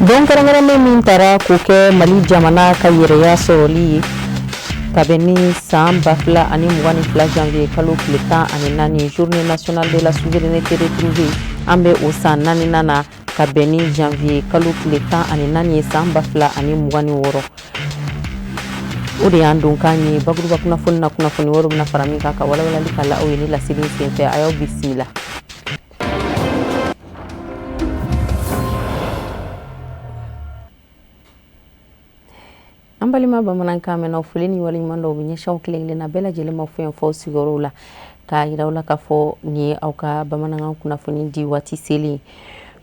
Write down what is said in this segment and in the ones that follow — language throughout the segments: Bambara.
Don kɛrɛnkɛrɛnnen min tara k'o kɛ Mali jamana ka yɛrɛya sɔrɔli ye ka bɛn ni san 2022 janvier kalo tile 14, journée nationale de la souveraineté retrouvée, an bɛ o san naaninan na ka bɛn ni janvier kalo tile 14 ye san 2026. O de y'an donkan ye bakuruba kunnafoni na. Kunnafoni wɛrɛw bɛna fara min kan ka walawalali k'a la aw ye ni laseli in senfɛ. A y'aw bisimila. An balima bamanankan mɛnnaw, foli ni waleɲuman dɔw bɛ ɲɛsin aw kelen kelenna bɛɛ lajɛlen ma fo yan fɔ sigiyɔrɔw la, k'a yira aw la k'a fɔ nin ye aw ka bamanankan kunnafoni di waati selen.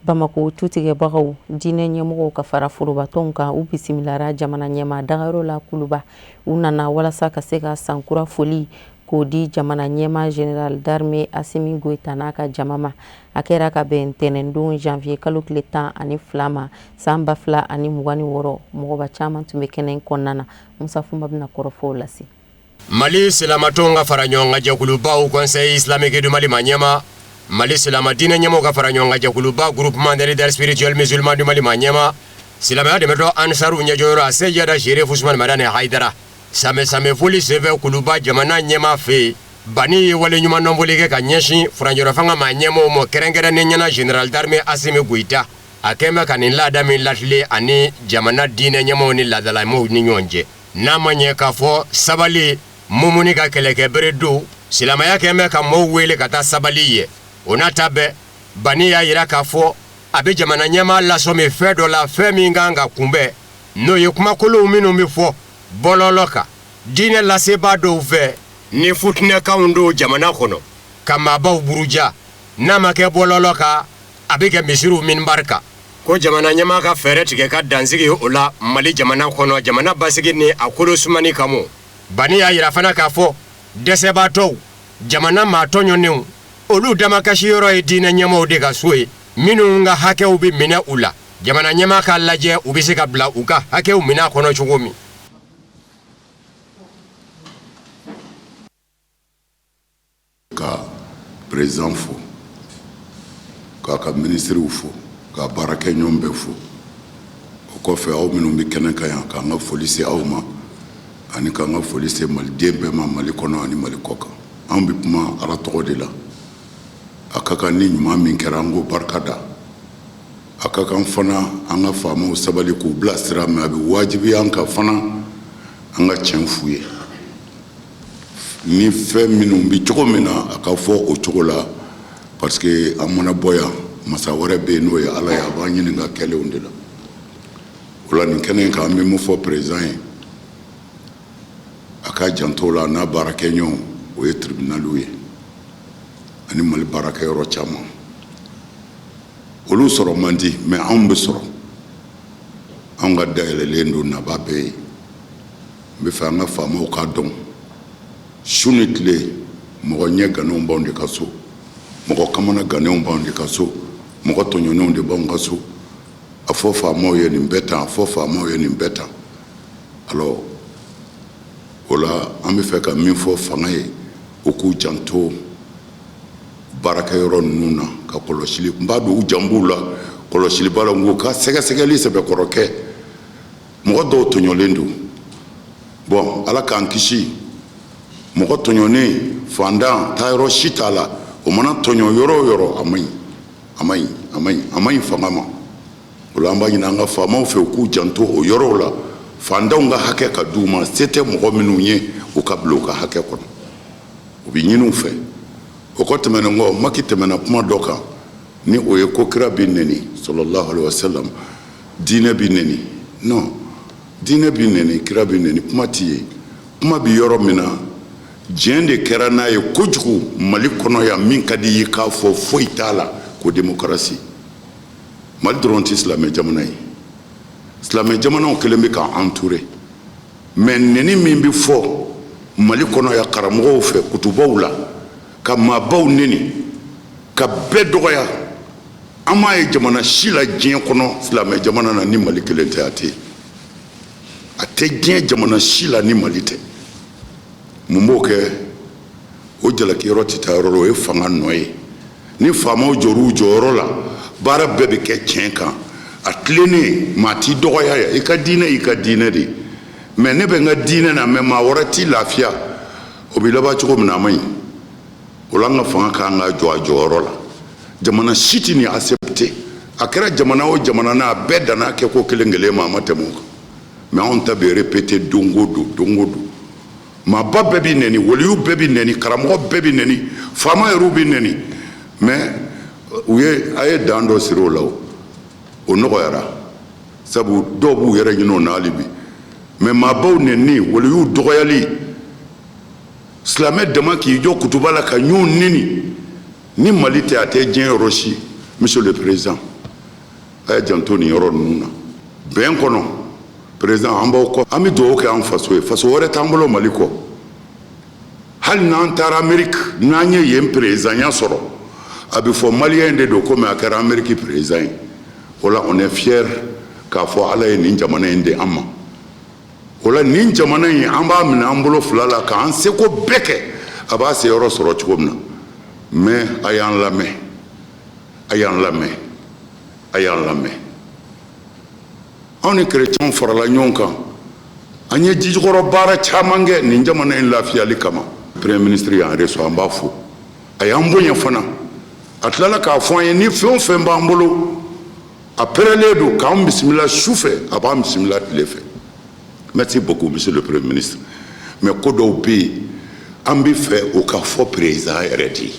Bamakɔ tutigɛbagaw, diinɛ ɲɛmɔgɔw ka fara forobatɔnw kan, u bisimilara jamana ɲɛmaa dagayɔrɔ la Kuluba. U nana walasa ka se ka sankura foli k'o di jamana ɲɛmaa général d'armée Asimi Goyita n'a ka jama ma. A kɛra ka bɛn ntɛnɛndon janvier kalo tile 12 ma san 2026. Mɔgɔba caman tun bɛ kɛnɛ kɔnɔna na. Musa Fɔnba bɛna kɔrɔfɔw lase. Mali silamatɔnw ka fara ɲɔgɔn kan jɛkuluba Haut Conseil islamique du Mali maa ɲɛmaa, Mali silama diinɛ ɲɛmɔgɔw ka fara ɲɔgɔn kan jɛkuluba Groupement des leaders spirituels musulmans du Mali maa ɲɛmaa, silamɛya dɛmɛtɔn Ansaru ɲɛjɔyɔrɔ a Seyida Serif Usumani Madani Hayidara, sanbɛ sanbɛ foli senfɛ Kuluba jamana ɲɛmaa fɛ yen, Bani ye waleɲumandɔn foli kɛ ka ɲɛsin furancɛrɔfanga maa ɲɛmɔgɔw ma, kɛrɛnkɛrɛnnenya la général d'armée Asimi Goyita. A kɛlen bɛ ka nin laada min latilen ani jamana diinɛ ɲɛmɔgɔw ni laadalamɔgɔw ni ɲɔgɔn cɛ, n'a ma ɲɛ k'a fɔ sabali mumuni ka kɛlɛkɛbere don, silamɛya kɛlen bɛ ka mɔɔw wele ka taa sabali ye. O n'a ta bɛɛ, Bani y'a jira k'a fɔ a bɛ jamana ɲɛmaa lasɔmi fɛn dɔ la, fɛn min kan ka kunbɛn, n'o ye kumakolonw minnu bɛ fɔ bɔlɔlɔ kan diinɛ lasebaa dɔw fɛ ni futinɛkanw don jamana kɔnɔ ka maabaw buruja. N'a ma kɛ bɔlɔlɔ kan, a bɛ kɛ misiriw minbari kan. Ko jamana ɲɛmaa ka fɛɛrɛ tigɛ ka dansigi o la Mali jamana kɔnɔ, jamana basigi ni a kolo sumani kama. Bani y'a jira fana k'a fɔ dɛsɛbaatɔw, jamana maa tɔɲɔnenw, olu damakasi yɔrɔ ye diinɛ ɲɛmɔgɔw de ka so ye, minnu ka hakɛw bɛ minɛ u la. Jamana ɲɛmaa k'a lajɛ u bɛ se ka bila u ka hakɛw minɛ kɔnɔ cogo min. Ka président fo, k'a ka minisiriw fo, k'a baarakɛɲɔgɔn bɛɛ fo. O kɔfɛ, aw minnu bɛ kɛnɛ kan yan, k'an ka foli se aw ma ani k'an ka foli se maliden bɛɛ ma, Mali kɔnɔ ani Mali kɔ kan. An bɛ kuma Ala tɔgɔ de la. A ka kan ni ɲuman min kɛra, an k'o barika da. A ka kan fana an ka faamaw sabali k'u bilasira, mais a bɛ wajibiya an kan fana an ka tiɲɛ f'u ye. Ni fɛn minnu bɛ cogo min na, a ka fɔ o cogo la, parce que an mana bɔ yan, masa wɛrɛ bɛ yen, n'o ye Ala ye, a b'an ɲininka kɛlenw de la. O la, nin kɛnɛ in kan, an bɛ mun fɔ président ye? A ka janto la n'a baarakɛɲɔgɔnw, o ye tribunaliw ye ani Mali baarakɛyɔrɔ caman. Olu sɔrɔ man di, mais anw bɛ sɔrɔ, anw ka dayɛlɛlen don naba bɛɛ ye. N bɛ fɛ an ka faamaw k'a dɔn, su ni tile, mɔgɔ ɲɛ ganenw b'anw de ka so, mɔgɔ kamana ganenw b'anw de ka so, mɔgɔ tɔɲɔnenw de b'anw ka so. A fɔ faamaw ye nin bɛɛ tan, a fɔ faamaw ye nin bɛɛ tan. Alors, o la, an bɛ fɛ ka min fɔ fanga ye, u k'u janto baarakɛyɔrɔ ninnu na, ka kɔlɔsili, n b'a dɔn u jan b'u la kɔlɔsiliba la, nk'u ka sɛgɛsɛgɛli sɛbɛkɔrɔ kɛ. Mɔgɔ dɔw tɔɲɔlen don. Bon, Ala k'an kisi, mɔgɔ tɔɲɔnen fantan, taayɔrɔ si t'a la. O mana tɔɲɔ yɔrɔ o yɔrɔ, a man ɲi, a man ɲi, a man ɲi, a man ɲi fanga ma. O la, an b'a ɲini an ka faamaw fɛ, u k'u janto o yɔrɔw la, fantanw ka hakɛ ka d'u ma. Se tɛ mɔgɔ minnu ye, u ka bila u ka hakɛ kɔnɔ, u bɛ ɲini u fɛ. O kɔ tɛmɛnen kɔ, Maki tɛmɛna kuma dɔ kan, ni o ye ko kira bɛ neni, sallallahu alaihi wasallam, diinɛ bɛ neni. Non, diinɛ bɛ neni, kira bɛ neni, kuma tɛ yen. Kuma bɛ yɔrɔ min na, diɲɛ de kɛra n'a ye kojugu Mali kɔnɔ yan. Min ka di i ye k'a fɔ, foyi t'a la ko démocratie. Mali dɔrɔn tɛ silamɛ jamana ye, silamɛ jamanaw kɛlen bɛ k'an entourer. Mais neni min bɛ fɔ Mali kɔnɔ yan karamɔgɔw fɛ kutubaw la, ka maabaw neni, ka bɛɛ dɔgɔya, an m'a ye jamana si la diɲɛ kɔnɔ, silamɛ jamana na, ni Mali kelen tɛ. A tɛ yen, a tɛ diɲɛ jamana si la ni Mali tɛ. Mun b'o kɛ? O jalakiyɔrɔ tɛ taa yɔrɔ la, o ye fanga nɔ ye. Ni faamaw jɔr'u jɔyɔrɔ la, baara bɛɛ bɛ kɛ tiɲɛ kan, a tilennen, maa t'i dɔgɔya yan. I ka diinɛ y'i ka diinɛ de ye, mais ne bɛ n ka diinɛ na, mais maa wɛrɛ t'i lafiya. O bɛ laban cogo min na, a man ɲi. O la, an ka fanga kan ka jɔ a jɔyɔrɔ la. Jamana si tɛ nin accepter. A kɛra jamana o jamana na, a bɛɛ danna kɛ ko kelen kelen ma, a ma tɛmɛ o kan. Mais anw ta bɛ répéter don o don, don o don. Maaba bɛɛ bɛ nɛni, waliyu bɛɛ bɛ nɛni, karamɔgɔ bɛɛ bɛ nɛni, faama yɛrɛw bɛ nɛni. Mais u ye a ye dan dɔ siri o la, o o nɔgɔyara, sabu dɔw b'u yɛrɛ ɲini o na hali bi. Mais maabaw nɛni, waliyuw dɔgɔyali, silamɛ dama k'i jɔ kutuba la ka ɲɔgɔn nɛni, ni Mali tɛ, a tɛ diɲɛ yɔrɔ si. Monsieur le président, a ye janto nin yɔrɔ ninnu na. Bɛn kɔnɔ, président, an b'aw kɔ, an bɛ dugawu kɛ an faso ye. Faso wɛrɛ t'an bolo Mali kɔ. Hali n'an taara Amérique, n'an ye yen présidentya sɔrɔ, a bɛ fɔ malien de don, komi a kɛra Amérique président ye. O la, on est fier k'a fɔ Ala ye nin jamana in di an ma. O la, nin jamana in, an b'a minɛ an bolo fila la k'an seko bɛɛ kɛ a b'a seyɔrɔ sɔrɔ cogo min na. Mais a y'an lamɛn, a y'an lamɛn, a y'an lamɛn. Anw ni kerecɛnw farala ɲɔgɔn kan, an ye jijukɔrɔ baara caman kɛ nin jamana in lafiyali kama. Premier ministre y'an reçoit, an b'a fo, a y'an bonya fana. A tilala k'a fɔ an ye ni fɛn o fɛn b'an bolo, a pɛrɛlen don k'an bisimila su fɛ, a b'an bisimila tile fɛ. Merci beaucoup, monsieur le premier ministre. Mais ko dɔw bɛ yen, an bɛ fɛ o ka fɔ président yɛrɛ de ye,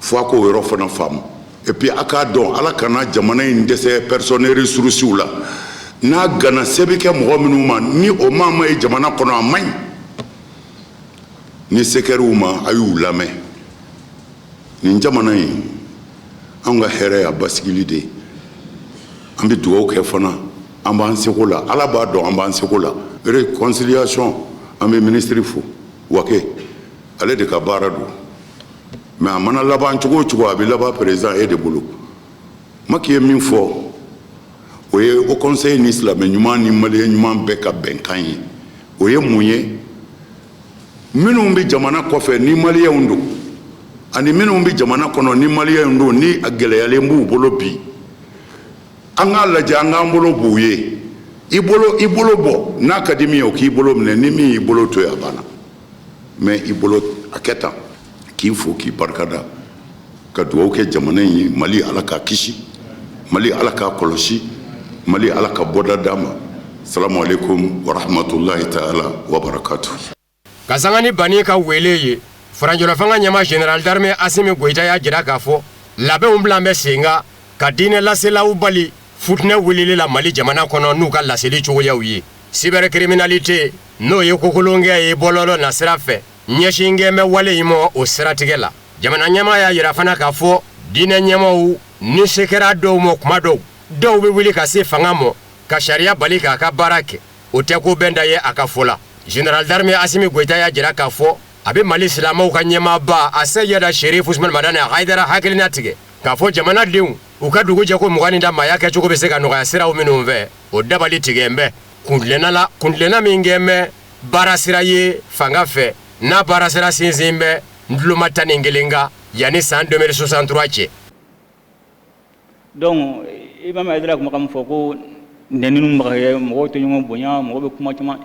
fo a k'o yɔrɔ fana faamu. Et puis a k'a dɔn, Ala kana jamana in dɛsɛ personne ressources la. N'a gana, se bɛ kɛ mɔgɔ minnu ma, ni o maa ma ye jamana kɔnɔ, a man ɲi. Ni se kɛra u ma, a y'u lamɛn. Nin jamana in, an ka hɛrɛ y'a basigili de ye. An bɛ dugawu kɛ fana, an b'an seko la, Ala b'a dɔn an b'an seko la. Réconciliation, an bɛ ministre fo, Wake, ale de ka baara don. Mais a mana laban cogo o cogo, a bɛ laban président e de bolo. Maki ye min fɔ, o ye haut conseil ni silamɛ ɲuman ni malien ɲuman bɛɛ ka bɛnkan ye. O ye mun ye? Minnu bɛ jamana kɔfɛ ni malienw don, ani minnu bɛ jamana kɔnɔ ni malienw don, ni a gɛlɛyalen b'u bolo bi, an k'a lajɛ, an k'an bolo b'u ye. I bolo, i bolo bɔ n'a ka di min ye, o k'i bolo minɛ. Ni min y'i bolo to yen, a banna. Mais i bolo a kɛ tan, k'i fo, k'i barikada, ka dugawu kɛ jamana in ye. Mali, Ala k'a kisi. Mali, Ala k'a kɔlɔsi. Mali, Ala ka bɔda d'a ma. Salamu aleykum wa rahmatulahi taala wa barakatu. Ka sanga ni banni ka wele ye, furancɛlafanga ɲɛma, général d'armée Asimi Goyita, y'a jira k'a fɔ labɛnw bila bɛ sen kan ka diinɛ laselaw bali futinɛ wulili la Mali jamana kɔnɔ n'u ka laseli cogoyaw ye. Cybercriminalité, n'o ye kokolonkɛ ye bɔlɔlɔ na sira fɛ, ɲɛsin bɛ wale in ma. O siratigɛ la, jamana ɲɛmaa y'a jira fana k'a fɔ diinɛ ɲɛmaw, ni se kɛra dɔw ma kuma dɔw, dɔw bɛ wuli ka se fanga ma ka sariya bali k'a ka baara kɛ. O tɛ ko bɛnda ye a ka fɔ la. Général d'armée Asimi Goyita y'a jira k'a fɔ a bɛ Mali silamɛw ka ɲɛmaaba, a Seyida Sherif Usman Madani Hayidara, hakilina tigɛ k'a fɔ jamanadenw u ka dugu jɛ ko 20 ni da maaya kɛcogo bɛ se ka nɔgɔya siraw minnu fɛ, o dabali tigɛ bɛ kuntilenna la, kuntilenna min kɛ bɛ baara sira ye fanga fɛ, n'a baara sira sinsin bɛ nduloma 11 kan yanni san 2063 cɛ. Donc Imam Hayidara kumakan min fɔ ko nɛniw bɛ ka kɛ, mɔgɔw tɛ ɲɔgɔn bonya, mɔgɔw bɛ kuma caman,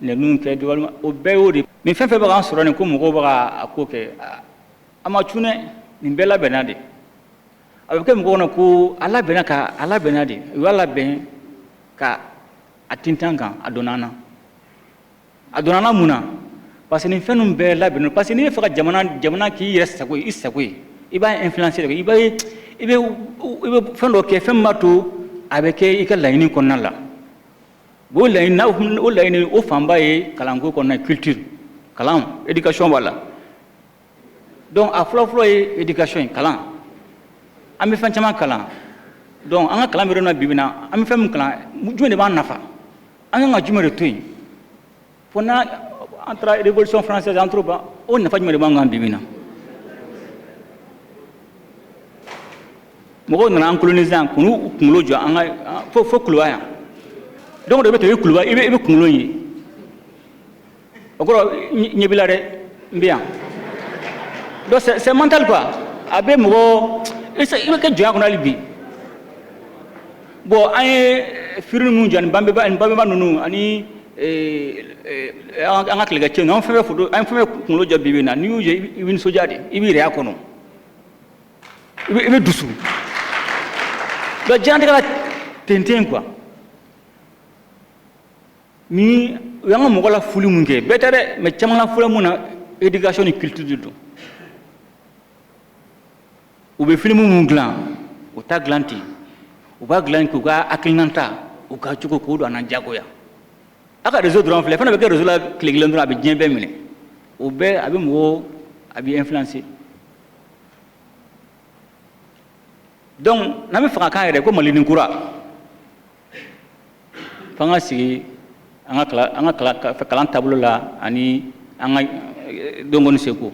nɛniw kɛ, walima o bɛɛ y'o de. Nin fɛn fɛn bɛ k'an sɔrɔ nin ko mɔgɔw bɛ ka a ko kɛ, a ma cun dɛ, nin bɛɛ labɛnna de. A bɛ kɛ mɔgɔw kɔnɔ ko a labɛnna ka a labɛnna de, u y'a labɛn ka a tintin kan. A donna an na, a donna an na mun na? Parce que nin fɛn ninnu bɛɛ labɛnnen, parce que n'i bɛ fɛ ka jamana k'i yɛrɛ sago ye, i sago ye, i b'a influencer de, i bɛ fɛn dɔ kɛ, fɛn min b'a to a bɛ kɛ i ka laɲini kɔnɔna la. O laɲini n'a, o laɲini, o fanba ye kalanko kɔnɔna ye, culture, kalan, éducation b'a la. Donc a fɔlɔ-fɔlɔ ye éducation ye, kalan. An bɛ fɛn caman kalan. Donc an ka kalan bɛ yɔrɔ min na bi bi in na, an bɛ fɛn min kalan, jumɛn de b'an nafa? An kan ka jumɛn de to yen? Fo n'a An taara Révolution française, an t'o ban. O nafa jumɛn de b'an kan bi bi in na? Mɔgɔw nana an coloniser yan, k'u kunkolo jɔ an ka fo Kuluba yan. Donc de bɛ tɛmɛ Kuluba, i bɛ kunkolo ye. O kɔrɔ ɲɛ b'i la dɛ, n bɛ yan. Donc c'est mental quoi. A bɛ mɔgɔ i bɛ kɛ jɔnya kɔnɔ hali bi. Bon, an ye firili minnu jɔ ani banbeba ninnu ani an ka kɛlɛkɛcɛ ninnu, an fɛn fɛn photo, an fɛn fɛn kunkolo jɔ bi bi in na, n'i y'u ye, i bɛ nisɔndiya de, i b'i yɛrɛ y'a kɔnɔ, i bɛ dusu. Donc diɲɛlatigɛ la ten ten quoi. Ni u y'an ka mɔgɔ la fuli mun kɛ, bɛɛ tɛ dɛ, mais caman la fula mun na, éducation ni culture de don. U bɛ film mun dilan, u t'a dilan ten, u b'a dilan k'u ka hakilinata, u ka cogo k'o don an na diyagoya. A ka réseau dɔrɔn filɛ, fɛn dɔ bɛ kɛ réseau la tile kelen dɔrɔn, a bɛ diɲɛ bɛɛ minɛ. O bɛɛ a bɛ mɔgɔw, a bɛ influencer. Donc n'an bɛ fanga kan yɛrɛ ko Malinin kura, f'an ka sigi an ka kalan taabolo la ani an ka dɔnko ni seko.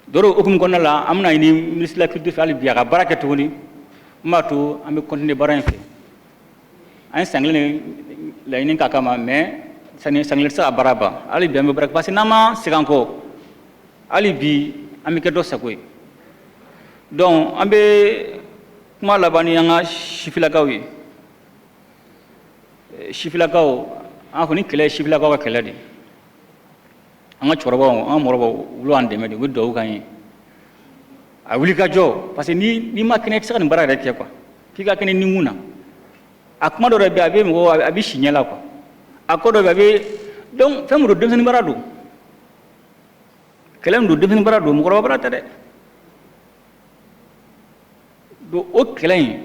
Dɔw hukumu kɔnɔna la, an bɛna ɲini ministre de la culture fɛ hali bi a ka baara kɛ tuguni n b'a to an bɛ continuer baara in fɛ. An ye san kelen de laɲini k'a kama, mais san kelen tɛ se ka baara ban. Hali bi an bɛ baara kɛ, parce que n'an ma segin an kɔ, hali bi an bɛ kɛ dɔ sago ye. Donc an bɛ kuma laban ni an ka sifilakaw ye. Sifilakaw, an fɔ ni kɛlɛ ye sifilakaw ka kɛlɛ de. An ka cɛkɔrɔbaw, an ka mɔgɔkɔrɔbaw, olu y'an dɛmɛ de, u bɛ dugawu k'an ye. A wuli ka jɔ, parce que n'i ma kɛnɛ, i tɛ se ka nin baara yɛrɛ kɛ quoi. F'i ka kɛnɛ ni mun na. A kuma dɔ de bɛ yen, a bɛ mɔgɔ, a bɛ si ɲɛ la quoi. A ko dɔ bɛ yen, a bɛ donc fɛn min don, denmisɛnnin baara don. Kɛlɛ min don, denmisɛnnin baara don, mɔgɔkɔrɔba baara tɛ dɛ. Donc o kɛlɛ in,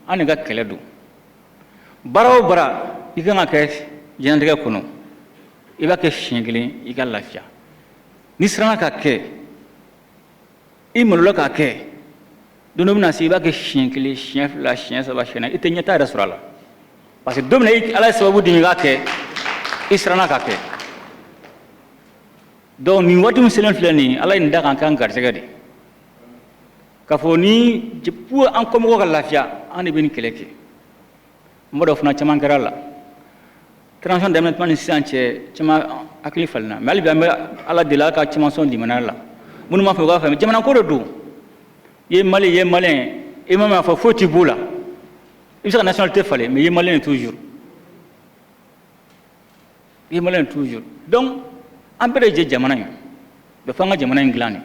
an de ka kɛlɛ don. Baara o baara i kan ka kɛ diɲɛlatigɛ kɔnɔ, i b'a kɛ siɲɛ kelen, i ka lafiya. N'i siranna ka kɛ, i malola k'a kɛ, don dɔ bɛna se, i b'a kɛ siɲɛ kelen, siɲɛ fila, siɲɛ saba, siɲɛ naani, i tɛ ɲɛtaa yɛrɛ sɔrɔ a la. Parce que don min na Ala ye sababu d'i ma i k'a kɛ, i siranna k'a kɛ. Donc nin waati min selen filɛ nin ye, Ala ye nin da k'an k'an garisɛgɛ de. K'a fɔ ni pour an kɔmɔgɔw ka lafiya, an de bɛ nin kɛlɛ kɛ. N b'a dɔn fana caman kɛra la. Transition daminɛ tuma ni sisan cɛ, caman hakili falenna, mais hali bi an bɛ Ala deli, Ala ka caman sɔn limaniya la. Minnu m'a fɔ, u k'a faamu, jamana ko de don. I ye Mali, i ye Malien, i ma mɛn fɔ foyi t'i b'o la. I bɛ se ka nationalité falen, mais i ye Malien ye toujours. I ye Malien ye toujours. Donc an bɛɛ de jɛ jamana in. Bɛ fo an ka jamana in dilan de.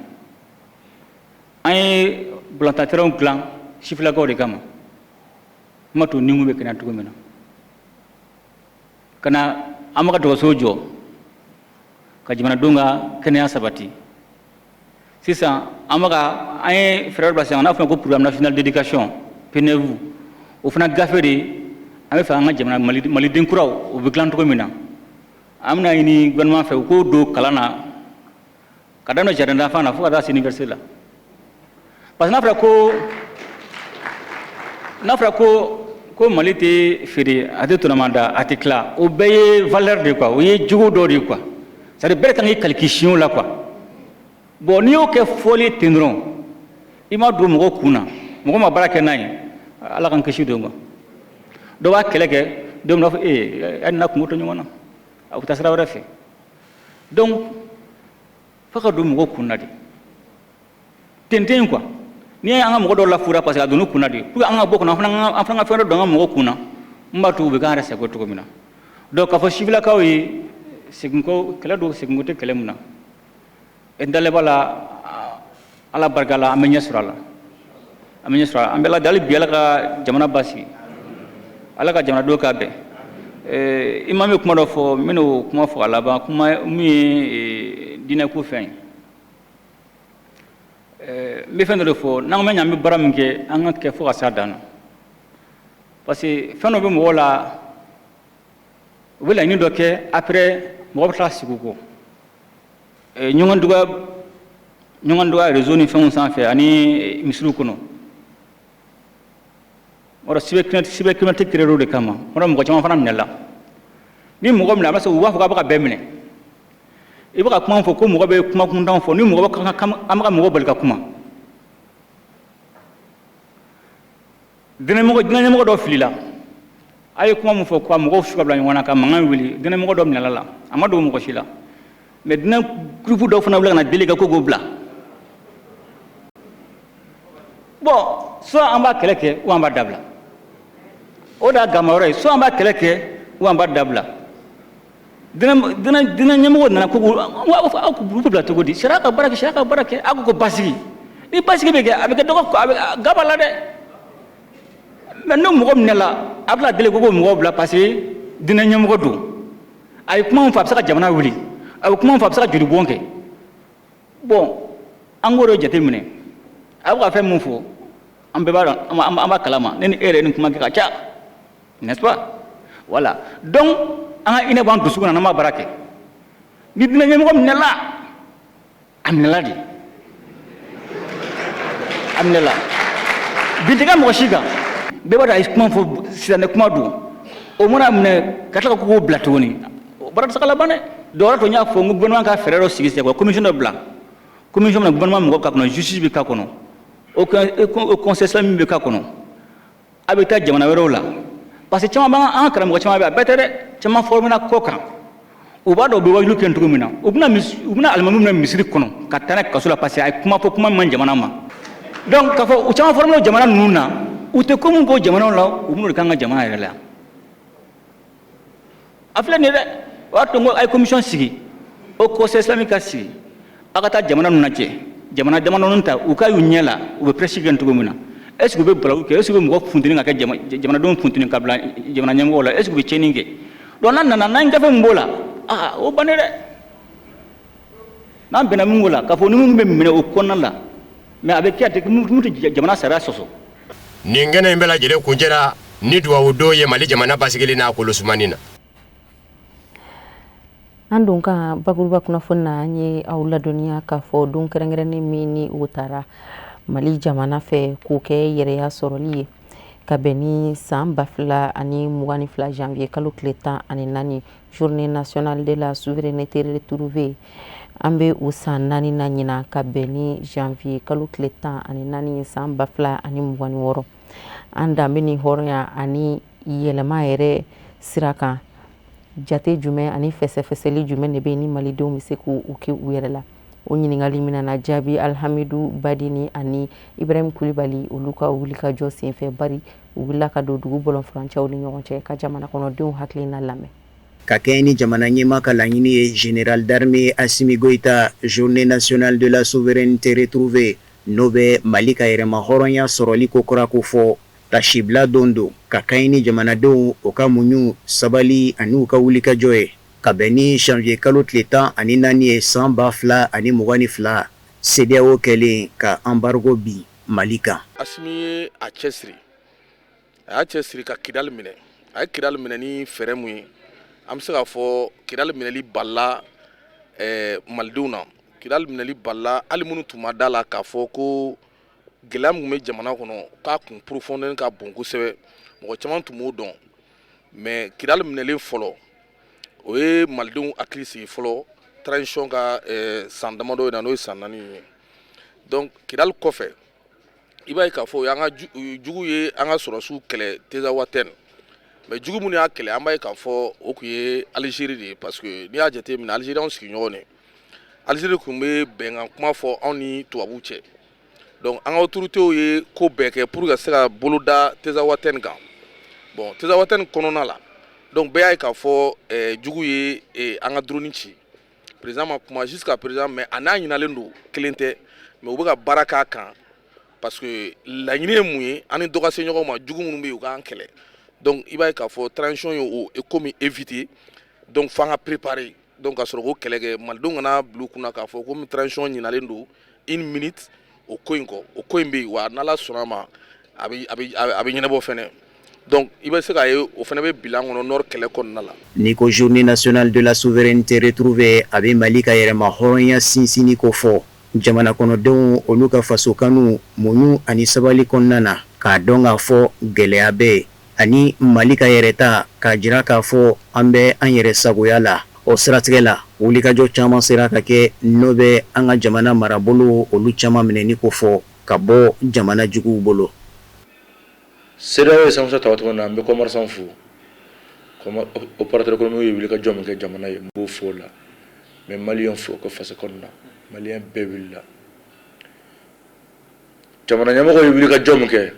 An ye balontan terrain dilan sifilakaw de kama. N ma to ni bɛ kɛnɛya cogo min na. Ka na an bɛ ka dɔgɔtɔrɔso jɔ ka jamanadenw ka kɛnɛya sabati. Sisan an bɛ ka an ye fɛɛrɛ bila sen kan, n'a fɔ ko programme national d'éducation PNEV, o fana gafe de an bɛ fɛ an ka jamana maliden kuraw o bɛ dilan cogo min na. An bɛna ɲini gouvernement fɛ u k'o don kalan na ka daminɛ jardin d'enfant na fo ka taa se université la. Parce que n'a fɔra ko Mali tɛ feere, a tɛ tɔnɔmada, a tɛ tila, o bɛɛ ye valeur de quoi, o ye jogo dɔ de ye quoi. C'est à dire bɛɛ de kan k'i kaliki siɲɛw la quoi. Bon, n'i y'o kɛ fɔli ten dɔrɔn, i ma don mɔgɔw kun na, mɔgɔ ma baara kɛ n'a ye, Ala k'an kisi don quoi. Dɔw b'a kɛlɛ kɛ, dɔw b'a fɔ ee, hali n'a kungo to ɲɔgɔn na, a bɛ taa sira wɛrɛ fɛ. Donc fo ka don mɔgɔw kun na de ten ten quoi. N'i ye an ka mɔgɔ dɔw lafura, parce que a donn'u kun na de, pour que an ka bɔ kɔnɔ, an fana ka fɛn dɔ don an ka mɔgɔw kun na n b'a to u bɛ k'an yɛrɛ sago cogo min na. Donc k'a fɔ sifilakaw ye, seginko kɛlɛ don, seginko tɛ kɛlɛ min na. N dalen b'a la, Ala barika la, an bɛ ɲɛ sɔrɔ a la, an bɛ ɲɛ sɔrɔ a la. An bɛ Ala deli bi, Ala ka jamana basigi, Ala ka jamanadenw ka bɛn. Imam ye kuma dɔ fɔ, n bɛna o kuma fɔ a laban kuma min ye diinɛ ko fɛn ye. N bɛ fɛn dɔ de fɔ, n'an ma ɲɛ an bɛ baara min kɛ, an ka kɛ fo ka s'a dan na, parce que fɛn dɔ bɛ mɔgɔw la, u bɛ laɲini dɔ kɛ, après mɔgɔ bɛ tila ka segin u kɔ. Ɲɔgɔn dɔgɔya réseau ni fɛnw sanfɛ ani misiriw kɔnɔ. Yɔrɔ cybercriminalité créé o de kama. Yɔrɔ mɔgɔ caman fana minɛla. Ni mɔgɔ minɛ, a b'a sɔrɔ u b'a fɔ k'a bɛ ka bɛɛ minɛ. I bɛ ka kuma fɔ ko mɔgɔ bɛ kuma kuntan fɔ, ni mɔgɔ bɛ an bɛ ka mɔgɔ bali ka kuma. Diinɛ ɲɛmɔgɔ dɔ filila, a ye kuma min fɔ ka mɔgɔw su ka bila ɲɔgɔn na, ka mankan wuli. Diinɛ mɔgɔ dɔ minɛla la, a ma dogo mɔgɔ si la, mais diinɛ groupe dɔw fana wuli ka na deli kɛ ko k'o bila. Bon, soit an b'a kɛlɛ kɛ ou an b'a dabila. O de y'a gamayɔrɔ ye. Soit an b'a kɛlɛ kɛ ou an b'a dabila. Diinɛ ɲɛmɔgɔ nana ko aw k'u bila cogo di? Sariya ka baara kɛ, sariya ka baara kɛ. Aw ko ko basigi, ni basigi bɛ kɛ, a bɛ kɛ dɔgɔ, a bɛ gaba la dɛ. Mais ni mɔgɔ minɛla, a bɛna deli ko k'o mɔgɔw bila parce que diinɛ ɲɛmɔgɔ don. A ye kuma min fɔ, a bɛ se ka jamana wuli. A bɛ kuma min fɔ, a bɛ se ka joli bɔn kɛ. Bon, an k'o de jateminɛ. A bɛ ka fɛn min fɔ, an bɛɛ b'a dɔn, an b'a kalama. Ne ni e yɛrɛ ni kuma kɛ ka ca, n'est-ce pas? Voilà, donc an ka hinɛ b'an dusukun na n'an b'a baara kɛ. Ni diinɛ ɲɛmɔgɔ minɛla, a minɛla de, a minɛla. Bin tɛ kɛ mɔgɔ si kan. Bɛɛ b'a dɔn a ye kuma fɔ, silamɛ kuma don. O mana minɛ ka tila ka k'o bila tuguni, o baara tɛ se ka laban dɛ. Dɔwɛrɛ to, n y'a fɔ n ko gouvernement ka fɛɛrɛ dɔ sigi sen kan, commission dɔ bila, commission min na gouvernement mɔgɔw k'a kɔnɔ, justice bɛ k'a kɔnɔ, o conseil islamique bɛ k'a kɔnɔ. A bɛ taa jamana wɛrɛw la, parce que caman b'an an ka karamɔgɔ caman bɛ, a bɛɛ tɛ dɛ, caman formé kɔ kan. U b'a dɔn u bɛ wajulu kɛ cogo min na. U bɛna alimami minɛ misiri kɔnɔ ka taa n'a ye kaso la, parce que a ye kuma fɔ, kuma min man jamana ma. Donc k'a fɔ u caman formé jamana ninnu na, u tɛ ko min k'o jamanaw la, u bɛn'o de k'an ka jamana yɛrɛ la yan. A filɛ nin ye dɛ. O y'a to n ko a ye commission sigi, o conseil islamique ka sigi, a ka taa jamana ninnu lajɛ, jamana damadɔnin ta, u ka y'u ɲɛ la, u bɛ prêche kɛ cogo min na. Est ce que u bɛ balawu kɛ? Est ce que u bɛ mɔgɔ funteni ka kɛ jamanadenw funteni ka bila jamana ɲɛmɔgɔw la? Est ce que u bɛ tiɲɛni kɛ? Donc n'an nana, n'an ye gafe min b'o la, aa, o bannen dɛ. N'an bɛnna min ko la, k'a fɔ ni minnu bɛ minɛ o kɔnɔna la, mais a bɛ kɛ, a tɛ mun tɛ jamana sariya sɔsɔ. Nin kɛnɛ in bɛɛ lajɛlen kuncɛra ni duwawu don ye Mali jamana basigili n'a kolosumani na. An don ka bakuruba kunnafoni na, an ye aw ladɔnniya k'a fɔ don kɛrɛnkɛrɛnnen min ni o taara Mali jamana fɛ k'o kɛ yɛrɛya sɔrɔli ye, ka bɛn ni san 2022 janvier kalo tile 14, journée nationale de la souveraineté retrouvée, an bɛ o san 4 na ɲinan, ka bɛn ni janvier kalo tile 14, san 2026. An danbe ni hɔrɔnya ani yɛlɛma yɛrɛ sira kan, jate jumɛn ani fɛsɛfɛsɛli jumɛn de bɛ yen ni malidenw bɛ se k'u kɛ u yɛrɛ la? O ɲininkali min nana jaabi Alihamidu Badini ani Ibrahim Kulibali, olu ka wulikajɔ senfɛ, bari u wulila ka don dugu bɔlɔn furancɛw ni ɲɔgɔn cɛ ka jamana kɔnɔdenw hakilina lamɛn. Ka kɛ ni jamana ɲɛmaa ka laɲini ye, général d'armée Assimi Goïta, journée nationale de la souveraineté retrouvée, n'o bɛ Mali ka yɛrɛma hɔrɔnya sɔrɔli ko kura ko fɔ, tasibila don don, ka kɛ ni jamanadenw o ka muɲu, sabali ani u ka wulikajɔ ye, ka bɛn ni janvier kalo tile 14 ye, san 2022, CEDEAO kɛlen ka embargo bin Mali kan. Assimi ye a cɛsiri, a y'a cɛsiri ka Kidali minɛ. A ye Kidali minɛ ni fɛɛrɛ mun ye? An bɛ se k'a fɔ Kidali minɛli balila malidenw na. Kidali minɛli balila hali minnu tun ma da la k'a fɔ ko gɛlɛya min tun bɛ jamana kɔnɔ, k'a kun profondeur ka bon kosɛbɛ. Mɔgɔ caman tun b'o dɔn, mais Kidali minɛlen fɔlɔ, o ye malidenw hakili sigi fɔlɔ transition ka san damadɔ in na, n'o ye san 4 ye. Donc Kidali kɔfɛ, i b'a ye k'a fɔ o y'an ka jugu ye, an ka sɔrɔsiw kɛlɛ Tezawatɛn. Mais jugu minnu y'a kɛlɛ, an b'a ye k'a fɔ o tun ye Algérie de ye, parce que n'i y'a jateminɛ, Algérie anw sigiɲɔgɔn de. Algérie tun bɛ bɛnkan kuma fɔ anw ni tubabuw cɛ. Donc an ka autorités ye ko bɛɛ kɛ pour ka se ka bolo da Tezawatɛn kan. Bon, Tezawatɛn kɔnɔna la, donc bɛɛ y'a ye k'a fɔ jugu ye an ka drone ci. Président ma kuma jusqu'à présent, mais a n'a ɲinalen don, kelen tɛ, mais u bɛ ka baara k'a kan, parce que laɲini ye mun ye? An ni dɔ ka se ɲɔgɔn ma, jugu minnu bɛ yen, u k'an kɛlɛ. Donc i b'a ye k'a fɔ transition ye o ko min éviter, donc f'an ka préparer, donc ka sɔrɔ k'o kɛlɛ kɛ. Malidenw kana bila u kunna k'a fɔ komi transition ɲinalen don une minute o ko in kɔ. O ko in bɛ yen wa, n'Ala sɔnna ma, a bɛ ɲɛnabɔ fɛnɛ. Donc i bɛ se k'a ye, o fana bɛ bilan kɔnɔ nord kɛlɛ kɔnɔna la. N'i ko journée nationale de la souveraineté retrouvée, a bɛ Mali ka yɛrɛma hɔrɔnya sinsinni ko fɔ, jamana kɔnɔdenw olu ka faso kanu, muɲu ani sabali kɔnɔna na, k'a dɔn k'a fɔ gɛlɛya bɛ yen. Ani Mali ka yɛrɛta k'a jira k'a fɔ an bɛ an yɛrɛ sagoya la. O siratigɛ la, wulikajɔ caman sera ka kɛ, n'o bɛ an ka jamana marabolo olu caman minɛni ko fɔ ka bɔ jamana juguw bolo. CEDEAO ye sanction ta waati min na, n bɛ commerçant fo, opérateur économique ye wulikajɔ min kɛ jamana ye, n b'o fo o la. N bɛ maliyɛn fo ka faso kɔnɔna na, maliyɛn bɛɛ wulila. Jamana ɲɛmɔgɔ ye wulikajɔ min kɛ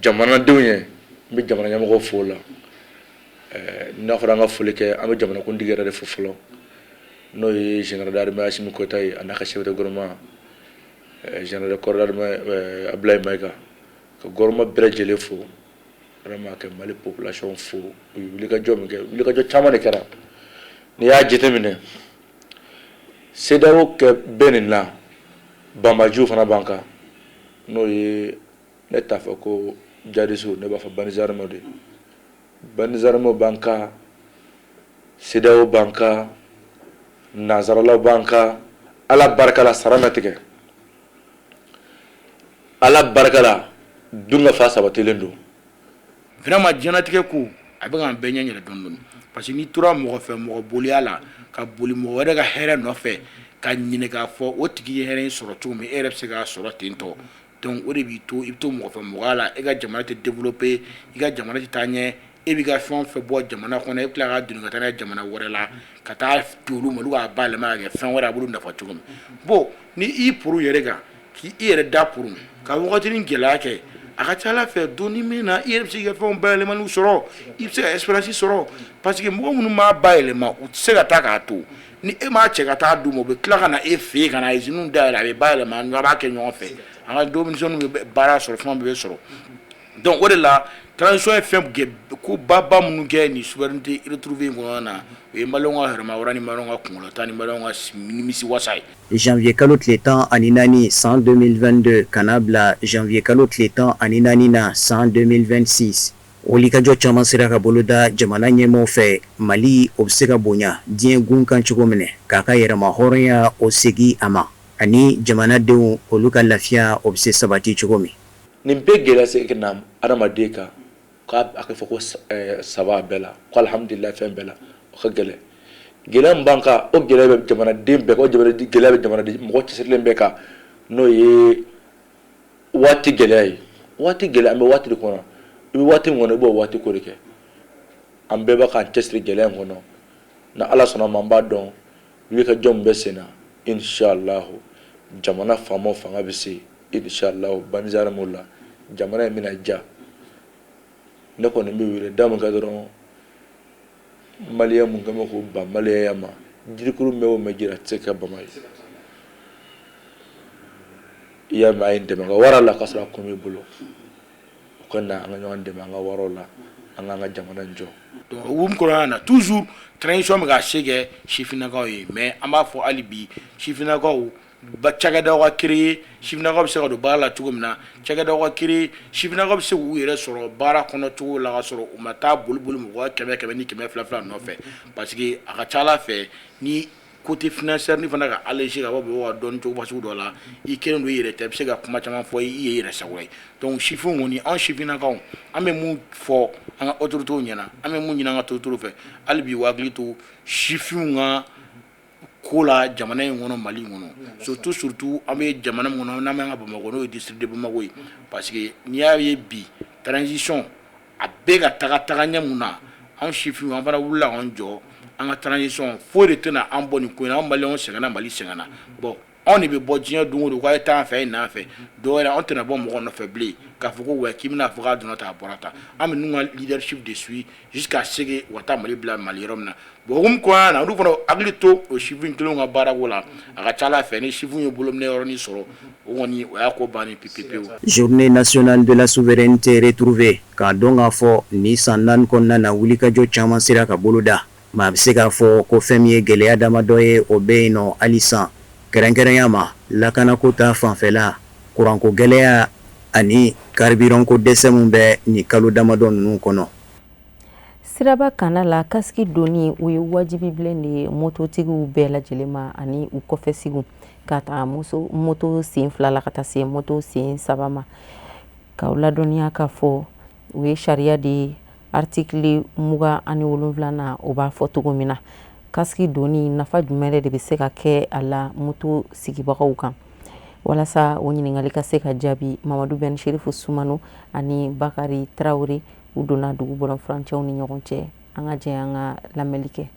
jamanadenw ye, n bɛ jamana ɲɛmɔgɔ fo o la. N'a fɔra an ka foli kɛ, an bɛ jamanakuntigi yɛrɛ de fo fɔlɔ, n'o ye général d'armée Assimi Goïta ye, a n'a ka chef de gouvernement général de corps d'armée Abdoulaye Maïga, ka gouvernement bɛɛ lajɛlen fo vraiment, ka Mali population fo. U ye wulikajɔ min kɛ, wulikajɔ caman de kɛra. N'i y'a jateminɛ, CEDEAO kɛ bɛɛ nin na, banbajiw fana b'an kan, n'o ye, ne t'a fɔ ko djihadistes, ne b'a fɔ bandits armés de. Bandits armés b'an kan, CEDEAO b'an kan, nanzaralaw b'an kan. Ala barika la, sara ma tigɛ. Ala barika la, dunkafa sabatilen don. Vraiment, diɲɛlatigɛ ko a bɛ k'an bɛɛ ɲɛ yɛlɛ dɔɔni dɔɔni, parce que n'i tora mɔgɔ fɛ mɔgɔ boliya la, ka boli mɔgɔ wɛrɛ ka hɛrɛ nɔfɛ, ka ɲinɛ k'a fɔ o tigi ye hɛrɛ in sɔrɔ cogo min, e yɛrɛ bɛ se k'a sɔrɔ ten tɔ. Donc o de b'i to i bɛ to mɔgɔ fɛ mɔgɔya la, e ka jamana tɛ développer, i ka jamana tɛ taa ɲɛ. E b'i ka fɛn o fɛn bɔ jamana kɔnɔ, e bɛ tila k'a doni ka taa n'a ye jamana wɛrɛ la, ka taa di olu ma, olu k'a bayɛlɛma ka kɛ fɛn wɛrɛ a b'olu nafa cogo min. Bon, ni i puru yɛrɛ kan, k'i yɛrɛ da puru ka wagatinin gɛlɛya kɛ, a ka ca Ala fɛ, don min na i yɛrɛ bɛ se k'i ka fɛnw bayɛlɛmaniw sɔrɔ, i bɛ se ka expérience sɔrɔ, parce que mɔgɔ minnu b'a bayɛlɛma, u tɛ se ka taa k'a to. Ni e m'a cɛ ka taa d'u ma, u bɛ tila ka na e fɛ yen ka na usine dayɛlɛ, a bɛ bayɛlɛma, an b'a kɛ ɲɔgɔn fɛ, an ka denmisɛnninw bɛ baara sɔrɔ, fɛnw bɛɛ bɛ sɔrɔ. Donc o de la transition ye fɛn ko baba minnu kɛ nin souveraineté retrouvée in kɔnɔna na, o ye maliyɛnw ka yɛrɛmahɔrɔnya ni maliyɛnw ka kunkɔrɔta ni maliyɛnw ka nimisi wasa ye. Janvier kalo tile 14 san 2022 ka n'a bila janvier kalo tile 14 na san 2026, wulikajɔ caman sera ka boloda jamana ɲɛmaaw fɛ, Mali o bɛ se ka bonya diɲɛ gun kan cogo min, k'a ka yɛrɛmahɔrɔnya o segin a ma, ani jamanadenw olu ka lafiya o bɛ se sabati cogo min. Nin bɛɛ gɛlɛya se ka na adamaden kan, k'a a ka fɔ ko saba bɛɛ la, ko alihamudulila fɛn bɛɛ la, o ka gɛlɛn. Gɛlɛya min b'an kan, o gɛlɛya bɛ jamanaden bɛɛ kan, o gɛlɛya bɛ jamanaden mɔgɔ cɛsirilen bɛɛ kan, n'o ye waati gɛlɛya ye. Waati gɛlɛya, an bɛ waati de kɔnɔ, i bɛ waati min kɔnɔ, i b'o waati ko de kɛ. An bɛɛ bɛ k'an cɛsiri gɛlɛya in kɔnɔ. Ni Ala sɔnna ma, an b'a dɔn wulikajɔ min bɛ sen na, inshallah jamana faamaw fanga bɛ se, inshallah bandits armés la, jamana in bɛna diya. Ne kɔni bɛ wele da min kɛ dɔrɔn, maliyɛn mun kɛn bɛ k'o ban maliyɛnya ma, jirikuru mɛn o mɛn ji la, a tɛ se ka kɛ bama ye. I y'a mɛn, a ye n dɛmɛ ka wara la, k'a sɔrɔ a kun b'i bolo. O ka na an ka ɲɔgɔn dɛmɛ an ka waraw la, an k'an ka jamana in jɔ. Donc o hukumu kɔnɔna na, toujours transition bɛ ka se kɛ sifinnakaw ye, mais an b'a fɔ hali bi sifinnakaw cakɛdaw ka créer, sifinnakaw bɛ se ka don baara la cogo min na, cakɛdaw ka créer, sifinnakaw bɛ se k'u yɛrɛ sɔrɔ baara kɔnɔ cogo la, ka sɔrɔ u ma taa boli boli mɔgɔ kɛmɛ kɛmɛ ni kɛmɛ fila fila nɔfɛ, parce que a ka ca Ala fɛ, ni côté financière ni fana ka alléger ka bɔ mɔgɔw ka dɔɔni cogo sugu dɔ la, i kelen don, i yɛrɛ tɛ, i bɛ se ka kuma caman fɔ i ye yɛrɛ sago ye. Donc sifinw kɔni, anw sifinnakaw, an bɛ mun fɔ an ka autorités ɲɛna, an bɛ mun ɲini an ka autorités fɛ hali bi, u hakili to sifinw ka ko la jamana in kɔnɔ, Mali in kɔnɔ, surtout surtout an bɛ jamana min kɔnɔ, n'an bɛ an ka Bamakɔ, n'o ye district de Bamako ye, parce que n'i y'a ye bi transition a bɛ ka taga taga ɲɛ mun na, anw sifinw, an fana wulila k'an jɔ an ka transition. Foyi de tɛna an bɔ nin ko in na. Anw maliyɛnw sɛgɛnna, Mali sɛgɛnna. Bon, anw de bɛ bɔ diɲɛ don o don k'a ye taa an fɛ, a ye na an fɛ. Dɔw yɛrɛ, anw tɛna bɔ mɔgɔ nɔfɛ bilen k'a fɔ ko wa k'i bɛna fɔ k'a donna tan, a bɔra tan. An bɛ ninnu ka leadership de suit jusqu'à ce que u ka taa Mali bila Mali yɔrɔ min na. Bon, hukumu kɔnɔna na, olu fana hakili to o sifin kelenw ka baarako la. A ka ca Ala fɛ, ni sifinw ye bolominɛ yɔrɔnin sɔrɔ, o kɔni o y'a ko bannen pewu. Journée nationale de la souveraineté retrouvée, k'a dɔn k'a fɔ ni san 4 kɔnɔna na, wulikajɔ caman sera ka boloda. Maa bɛ se k'a fɔ ko fɛn min ye gɛlɛya damadɔ ye, o bɛ yen nɔ hali san, kɛrɛnkɛrɛnya ma lakanako ta fanfɛla, kuranko gɛlɛya ani carburant ko dɛsɛ min bɛ nin kalo damadɔ ninnu kɔnɔ. Siraba kana la, casque donni o ye wajibi bilen de ye mototigiw bɛɛ lajɛlen ma ani u kɔfɛsigiw, ka taa moto sen fila la ka taa se moto sen saba ma. K'aw ladɔnniya k'a fɔ U ye sariya de ye, article 27 na, o b'a fɔ cogo min na, kasiki donni nafa jumɛn de bɛ se ka kɛ a la moto sigibagaw kan? Walasa o ɲininkali ka se ka jaabi, Mamadu Ben Sherifu Sumano ani Bakari Tarawele, u donna dugu bɔlɔn furancɛw ni ɲɔgɔn cɛ. An ka jɛ an ka lamɛnli kɛ.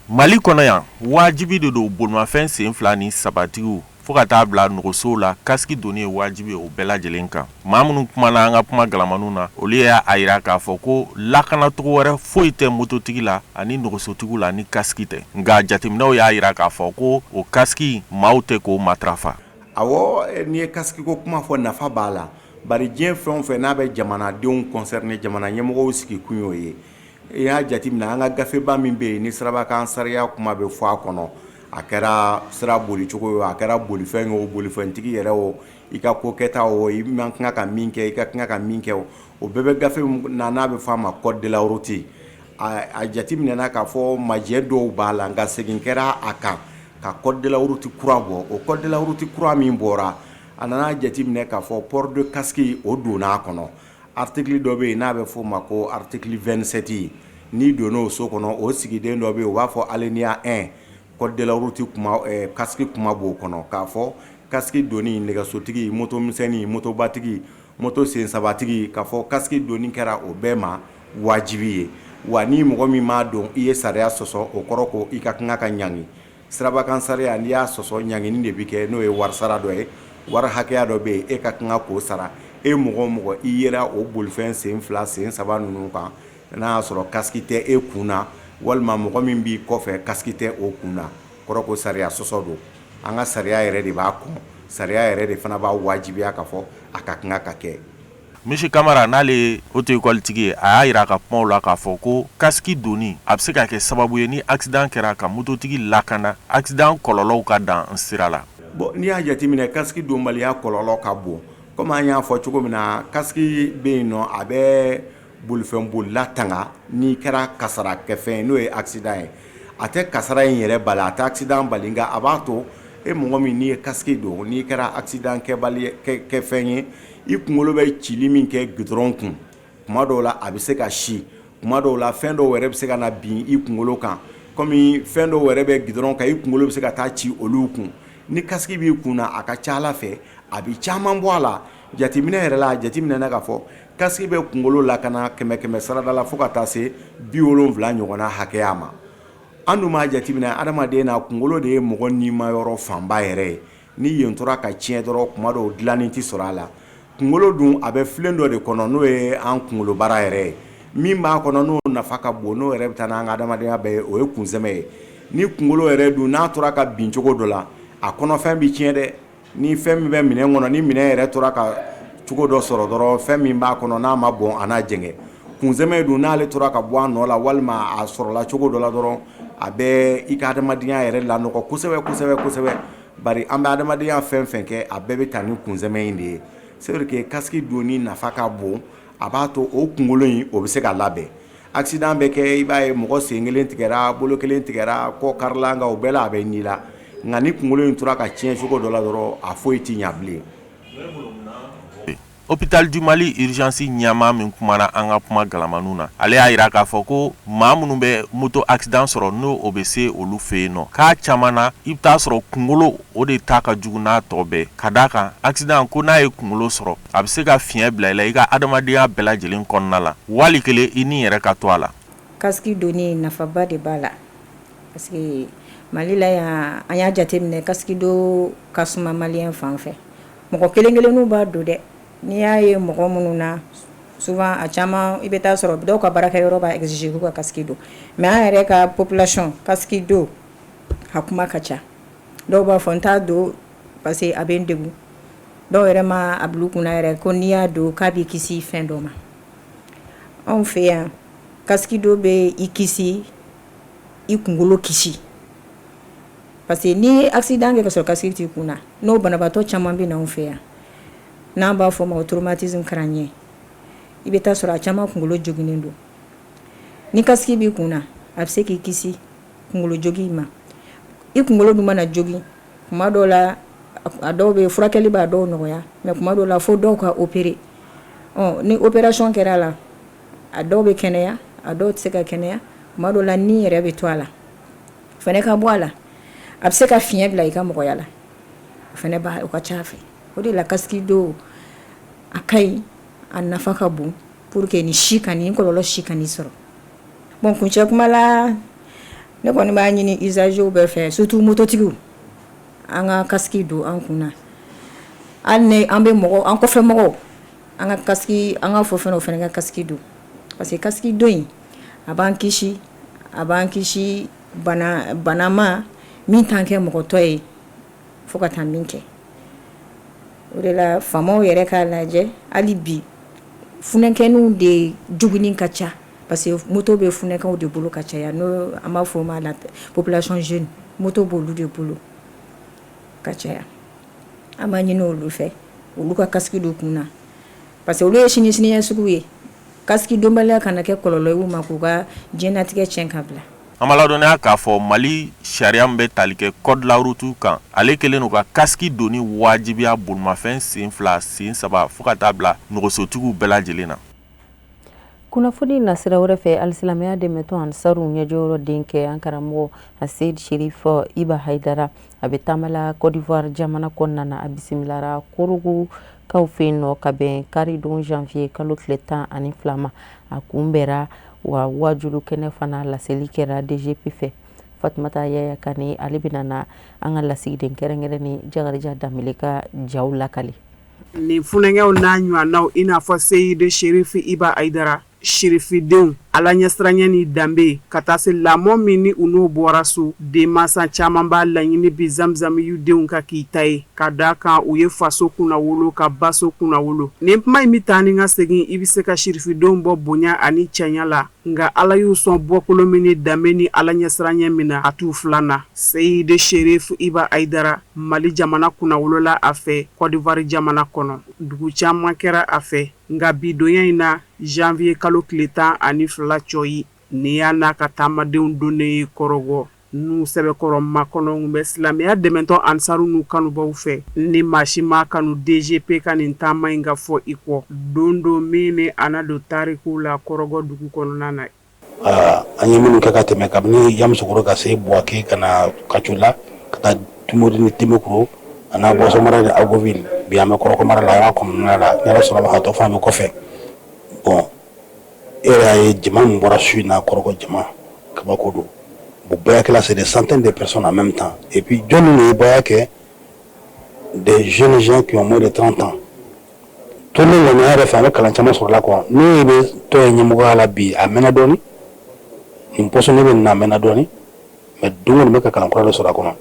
Mali kɔnɔ yan, wajibi de don bolimafɛn sen fila ni sabatigiw fo ka taa bila nɔgɔsow la, kasiki donni ye wajibi ye o bɛɛ lajɛlen kan. Maa minnu kumana an ka kuma galamaniw na, olu y'a yira k'a fɔ ko lakanacogo wɛrɛ foyi tɛ mototigi la ani nɔgɔsotigiw la ni kasiki tɛ. Nka jateminɛw y'a yira k'a fɔ ko o kasiki, maaw tɛ k'o matarafa. Awɔ, n'i ye kasiki ko kuma fɔ, nafa b'a la, bari diɲɛ fɛn o fɛn n'a bɛ jamanadenw concerner, jamana ɲɛmɔgɔw sigi kun y'o ye. I y'a jateminɛ, an ka gafeba min bɛ yen ni sirabakan sariya kuma bɛ fɔ a kɔnɔ, a kɛra sira bolicogo ye, a kɛra bolifɛn ye o, bolifɛntigi yɛrɛ o, i ka ko kɛta o, i man kan ka min kɛ, i ka kan ka min kɛ o, o bɛɛ bɛ gafe na n'a bɛ fɔ a ma code de la route. A jateminɛna k'a fɔ majɛ dɔw b'a la, nka segin kɛra a kan ka code de la route kura bɔ. O code de la route kura min bɔra, a nana jateminɛ k'a fɔ port de casque, o donna a kɔnɔ. Article dɔ bɛ yen n'a bɛ f'o ma ko article 27. N'i donna o so kɔnɔ, o sigiden dɔ bɛ yen, u b'a fɔ alinéa 1, code de la route kuma, casque kuma b'o kɔnɔ, k'a fɔ casque donni, nɛgɛsotigi, moto misɛnnin, motobatigi, moto sen sabatigi, k'a fɔ casque donni kɛra o bɛɛ ma wajibi ye. Wa ni mɔgɔ min m'a don, i ye sariya sɔsɔ, o kɔrɔ ko i ka kan ka ɲangi. Sirabakan sariya, n'i y'a sɔsɔ, ɲangini de bɛ kɛ, n'o ye warisara dɔ ye. Wari hakɛya dɔ bɛ yen, e ka kan k'o sara. E mɔgɔ o mɔgɔ i yera o bolifɛn sen fila, sen saba ninnu kan, n'a y'a sɔrɔ kasiki tɛ e kun na, walima mɔgɔ min b'i kɔfɛ kasiki tɛ o kun na, kɔrɔ ko sariya sɔsɔ don. An ka sariya yɛrɛ de b'a kɔn, sariya yɛrɛ de fana b'a wajibiya k'a fɔ a ka kan ka kɛ. Misi Kamara, n'ale ye auto-école tigi ye, a y'a yira a ka kumaw la k'a fɔ ko kasiki donni a bɛ se ka kɛ sababu ye, ni accident kɛra, ka mototigi lakana accident kɔlɔlɔw ka dan sira la. Bon, n'i y'a jateminɛ, kasiki donbaliya kɔlɔlɔ ka bon. Komi an y'a fɔ cogo min na, kasiki bɛ yen nɔ, a bɛ bolifɛn bolila tanga n'i kɛra kasara kɛfɛn ye, n'o ye accident ye. A tɛ kasara in yɛrɛ bali, a tɛ accident bali, nka a b'a to e mɔgɔ min n'i ye kasiki don, n'i kɛra accident kɛbali kɛfɛn ye, i kunkolo bɛ cili min kɛ goudron kun, tuma dɔw la a bɛ se ka si, tuma dɔw la fɛn dɔw yɛrɛ bɛ se ka na bin i kunkolo kan. Kɔmi fɛn dɔw yɛrɛ bɛ goudron kan, i kunkolo bɛ se ka taa ci olu kun. Ni kasiki b'i kun na, a ka ca ala fɛ a bɛ caman bɔ a la. Jateminɛ yɛrɛ la, a jateminɛna k'a fɔ kasiki bɛ kunkolo lakana kɛmɛ kɛmɛ sarada la fo ka taa se 70 ɲɔgɔnna hakɛya ma. An dun b'a jateminɛ, adamaden na, kunkolo de ye mɔgɔ nima yɔrɔ fanba yɛrɛ ye. Ni yen tora ka tiɲɛ dɔrɔn, kuma dɔw dilanni tɛ sɔrɔ a la. Kunkolo dun, a bɛ filen dɔ de kɔnɔ, n'o ye an kunkolobara yɛrɛ ye. Min b'a kɔnɔ, n'o nafa ka bon, n'o yɛrɛ bɛ taa n'an ka adamadenya bɛɛ ye, o ye kunsɛmɛ ye. Ni kunkolo yɛrɛ dun n'a tora ka bin cogo dɔ la, a kɔnɔfɛn bɛ tiɲɛ dɛ. Ni fɛn min bɛ minɛn kɔnɔ, ni minɛn yɛrɛ tora ka cogo dɔ sɔrɔ dɔrɔn, fɛn min b'a kɔnɔ n'a ma bɔn, a n'a jɛngɛ. Kunsɛmɛ dun, n'ale tora ka bɔ a nɔ la, walima a sɔrɔla cogo dɔ la dɔrɔn, a bɛ i ka adamadenya yɛrɛ lanɔgɔ kosɛbɛ kosɛbɛ kosɛbɛ. Bari an bɛ adamadenya fɛn fɛn kɛ, a bɛɛ bɛ taa ni kunsɛmɛ in de ye. C'est vrai que casque donni nafa ka bon, a b'a to o kunkolo in, o bɛ se ka labɛn. Accident bɛ kɛ, i b'a ye mɔgɔ sen kelen tigɛra, bolo kelen tigɛra, kɔ karila, nka o bɛɛ la a bɛ ni la. Nka ni kunkolo in tora ka tiɲɛ cogo dɔ la dɔrɔn, a foyi tɛ ɲɛ bilen. Hôpital du Mali urgence ɲɛmaa min kumana an ka kuma galamaniw na, ale y'a jira k'a fɔ ko maa minnu bɛ moto accident sɔrɔ, n'o o bɛ se olu fɛ yen nɔ, k'a caman na, i bɛ taa sɔrɔ kunkolo o de ta ka jugu n'a tɔ bɛɛ, ka d'a kan accident ko n'a ye kunkolo sɔrɔ, a bɛ se ka fiɲɛ bila i la i ka adamadenya bɛɛ lajɛlen kɔnɔna la, wali kelen i ni yɛrɛ ka to a la. Casque donni, nafaba de b'a la, parce que Mali la yan, an y'a jateminɛ, casque don ka suma malien fan fɛ. Mɔgɔ kelen kelenninw b'a don dɛ. N'i y'a ye mɔgɔ minnu na, souvent a caman, i bɛ taa sɔrɔ dɔw ka baarakɛyɔrɔ b'a exiger k'u ka casque don. Mais an yɛrɛ ka population, casque don a kuma ka ca. Dɔw b'a fɔ n t'a don parce que a bɛ n degun. Dɔw yɛrɛ ma a bila u kunna yɛrɛ ko n'i y'a don k'a b'i kisi fɛn dɔ ma. Anw fɛ yan, casque don bɛ i kisi, i kunkolo kisi. Parce que n'i ye accident kɛ ka sɔrɔ casque t'i kun na, n'o banabaatɔ caman bɛ na anw fɛ yan, n'an b'a fɔ o ma ko traumatisme crânien, i bɛ taa sɔrɔ a caman kunkolo joginnen don. Ni casque b'i kun na, a bɛ se k'i kisi kunkolo jogin ma. I kunkolo dun mana jogin, kuma dɔw la, a dɔw bɛ furakɛli b'a dɔw nɔgɔya, mais kuma dɔw la fo dɔw ka opérer. Ni opération kɛra a la, a dɔw bɛ kɛnɛya, a dɔw tɛ se ka kɛnɛya. Tuma dɔw la, ni yɛrɛ bɛ to a la fana ka bɔ a la. A bɛ se ka fiɲɛ bila i ka mɔgɔya la o fana, o ka ca fɛ. O de la casque don a ka ɲi, a nafa ka bon pour que ni si ka nin kɔlɔlɔ si ka sɔrɔ. Bon, kuncɛ kuma la, ne kɔni b'a ɲini usagers bɛɛ fɛ, surtout mototigiw, an ka casque don an kun na. Hali ni an bɛ mɔgɔ an kɔfɛ mɔgɔw, an ka casque, an ka fɔ fana, o fana ka casque don, parce que casque don in, a b'an kisi bana ma min t'an kɛ mɔgɔtɔ ye fo ka taa min kɛ. O de la faamaw yɛrɛ k'a lajɛ hali bi, funɛkɛninw de jogini ka ca, parce que moto bɛ funɛkɛw de bolo ka caya. N'o an b'a fɔ o ma la population jeune, moto b'olu de bolo ka caya. An b'a ɲini olu fɛ, olu ka casque don kun na, parce que olu ye sini siniɲɛsugu ye. Casque donbaliya kana kɛ kɔlɔlɔ ye u ma k'u ka diɲɛnatigɛ tiɲɛ ka bila. An b'a ladɔnniya k'a fɔ Mali sariya min bɛ tali kɛ code de la route kan, ale kɛlen don ka casque donni wajibiya bolimafɛn sen fila, sen saba, fo ka taa bila nɛgɛsotigiw bɛɛ lajɛlen na. Kunnafoni nasira wɛrɛ fɛ, alisilamɛya dɛmɛtɔn Ansaru ɲɛjɔyɔrɔ denkɛ, an karamɔgɔ Aseyid Sherif Iba Hayidara, a bɛ taama la Côte d'Ivoire jamana kɔnɔna na. A bisimilara Korogokaw fɛ yen nɔ ka bɛn karidon janvier kalo tile 12 ma. A kunbɛra wa wajulu kɛnɛ fana laseli kɛra DGP fɛ. Fatumata Yaya Kane, ale bɛna na an ka lasigiden kɛrɛnkɛrɛnnen Jakarija Danbele ka jaw lakale. Nin funɛnkɛw n'a ɲɔgɔnnaw, i n'a fɔ Seyidi Sherifi Iba Hayidara, sirifidenw, Ala ɲɛsiranɲɛ ni danbe, ka taa se lamɔ min ni u n'o bɔra so, denmansa caman b'a laɲini bi Zamzam y'u denw ka k'i ta ye, ka da kan u ye faso kunnawolo, ka baso kunnawolo. Nin kuma in bɛ taa ni ka segin, i bɛ se ka sirifidenw bɔ bonya ani cɛɲa la, nka Ala y'u sɔn bɔkolo min ni danbe ni Ala ɲɛsiranɲɛ min na, a t'u filan na. Seyidi Sherifu Iba Hayidara, Mali jamana kunnawolola a fɛ Côte d'Ivoire jamana kɔnɔ, dugu caman kɛra a fɛ, nka bi donya in na, janvier kalo tile 12 cɔyi, nin y'a n'a ka taamadenw donnen ye Kɔrɔgɔ. N'u sɛbɛkɔrɔ makɔnɔ bɛ silamɛya dɛmɛtɔn Ansaru n'u kanubaw fɛ. Ni maa si ma kanu DGP ka nin taama in ka fɔ i kɔ don don min ni a na don tarikuw la Kɔrɔgɔ dugu kɔnɔna na. An ye minnu kɛ ka tɛmɛ, kabini Yamusokoro ka se Buwake, ka na Kacola, ka taa Tumodi ni Temekoro, a n'a Bɔsɔ mara ni Agoville, bi an bɛ Kɔrɔgɔ mara la, an y'a kɔnɔna la. Ni Ala sɔnna ma, ka tɔ fana bɛ kɔfɛ. Bon, e yɛrɛ y'a ye jama min bɔra su in na Kɔrɔgɔ, jama kabako don. Bon, baya kɛla, c'est des centaines de personnes en même temps. Et puis jɔnni de ye baya kɛ? Des jeunes gens qui ont moins de 30 ans. Tourne ŋaniya yɛrɛ fɛ, an bɛ kalan caman sɔrɔ la quoi. N'o bɛ tɔn ye ɲɛmɔgɔya la bi, a mɛnna dɔɔni nin poste, ne bɛ nin na, a mɛnna dɔɔni, mais don o don n bɛ ka kalan kura dɔ sɔrɔ a kɔnɔ.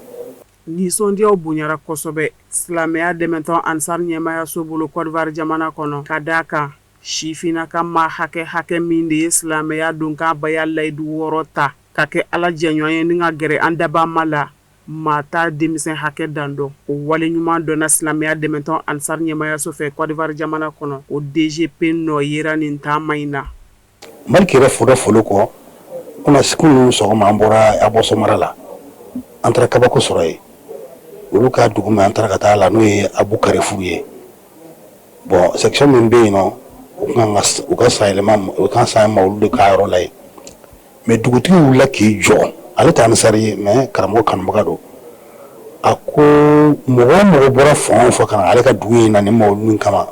Nisɔndiyaw bonyara kosɛbɛ silamɛya dɛmɛtɔn Ansar ɲɛmayaso bolo Côte d'Ivoire jamana kɔnɔ, ka da kan sifinna ka maa hakɛ hakɛ min de ye silamɛya don k'a baya layidu 6 ta ka kɛ Ala jɛɲɔgɔn ye ni ka gɛrɛ an dabama la, maa t'a denmisɛn hakɛ dan dɔn. O wale ɲuman dɔnna silamɛya dɛmɛtɔn Ansar ɲɛmayaso fɛ Côte d'Ivoire jamana kɔnɔ. O DGP nɔ yera nin taama in na. Maliki yɛrɛ fɔra folo kɔ kunun sɔgɔma, an bɔra Abɔsɔ mara la, an taara kabako sɔrɔ yen, olu ka dugu min an taara ka taa la, n'o ye Abu Carrefour ye. Bon, section min bɛ yen nɔ, u kan u ka san yɛlɛma, u kan san ma olu de ka yɔrɔ la yen. Mais dugutigi wulila k'i jɔ, ale tɛ Ansari ye, mais karamɔgɔ kanubaga don. A ko mɔgɔ o mɔgɔ bɔra fan o fan ka na ale ka dugu in na ni mawuludu kama,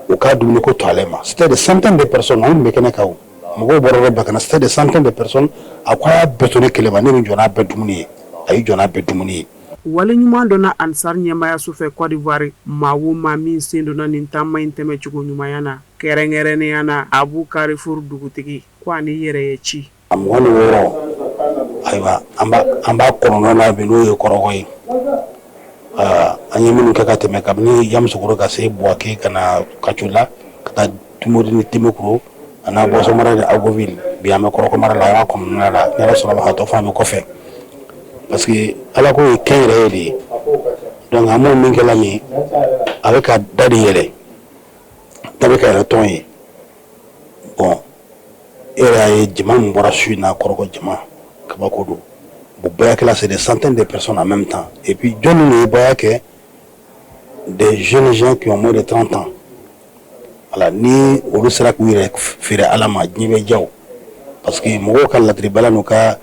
u ka dumuni ko to ale ma. C'était des centaines de personnes, an tun bɛ kɛnɛ kan o, mɔgɔw bɔra yɔrɔ bɛɛ ka na, c'était des centaines de personnes. A ko a y'a bɛɛ to ne kelen ma, ne bɛ jɔ n'a bɛɛ dumuni ye. A y'i jɔ n'a bɛɛ dumuni ye. Wale ɲuman dɔnna Ansar ɲɛmayaso fɛ Côte d'Ivoire, maa o maa min sen donna nin taama in tɛmɛcogo ɲumanya na, kɛrɛnkɛrɛnnenya na Abu Carrefour dugutigi ko ani yɛrɛ ye ci. A 26, ayiwa, an b'a kɔnɔntɔn na bi, n'o ye Kɔrɔgɔ ye. An ye minnu kɛ ka tɛmɛ, kabini Yamusokoro ka se Buwake, ka na Kacola, ka taa Tumodi ni Temekoro, a n'a Bɔsɔ mara ni Agoville, bi an bɛ Kɔrɔgɔ mara la, an y'a kɔnɔna la. Ni Ala sɔnna ma, ka tɔ fana bɛ kɔfɛ, parce que Ala ko ye kɛnyɛrɛye de ye. Donc an b'o min kɛla nin ye, a bɛ ka da de yɛlɛ, da bɛ ka yɛlɛ tɔn ye. Bon, e yɛrɛ y'a ye jama min bɔra su in na Kɔrɔgɔ, jama kabako don. Bon, baya kɛla, c'est des centaines de personnes en même temps. Et puis jɔnni de ye baya kɛ? Des jeunes gens qui ont moins de 30 ans. Wala ni olu sera k'u yɛrɛ feere Ala ma, diɲɛ bɛ diya o, parce que mɔgɔw ka ladiribaliya n'u ka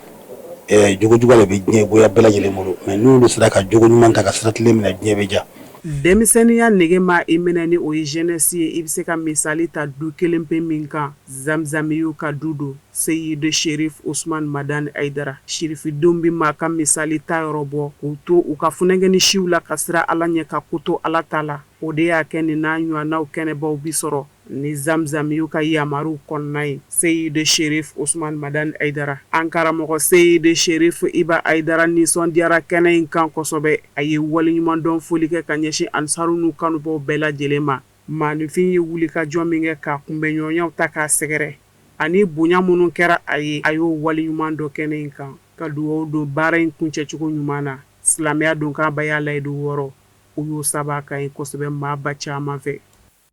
jogojuguya de bɛ diɲɛ goya bɛɛ lajɛlen bolo. Mais n'olu sera ka jogo ɲuman ta ka sira tilen minɛ, diɲɛ bɛ diya. Denmisɛnninya nege ma i minɛ, ni o ye jeunesse ye, i bɛ se ka misali ta du kelen pe min kan, Zamzamiw ka du don, Seyidi Sherif Usman Madani Ayidara. Sirifidenw bɛ maa ka misali ta yɔrɔ bɔ k'u to u ka funankɛnin siw la ka siran Ala ɲɛ ka ko to Ala ta la. O de y'a kɛ nin n'a ɲɔgɔnnaw kɛnɛbaw bi sɔrɔ ni Zamzamiw ka yamaruw kɔnɔna ye. Seyidi Sherif Usman Madani Ayidara, an karamɔgɔ Seyidi Sherif Iba Ayidara nisɔndiyara kɛnɛ in kan kosɛbɛ. A ye waleɲumandɔn foli kɛ ka ɲɛsin Ansaru n'u kanubaw bɛɛ lajɛlen ma. Maaninfin ye wulikajɔ min kɛ k'a kunbɛnɲɔgɔnyaw ta k'a sɛgɛrɛ ani bonya minnu kɛra a ye, a y'o waleɲuman dɔn kɛnɛ in kan, ka dugawu don baara in kuncɛcogo ɲuman na. Silamɛya donkan baya layidu 6, u y'o saba ka ɲi kosɛbɛ maa ba caman fɛ.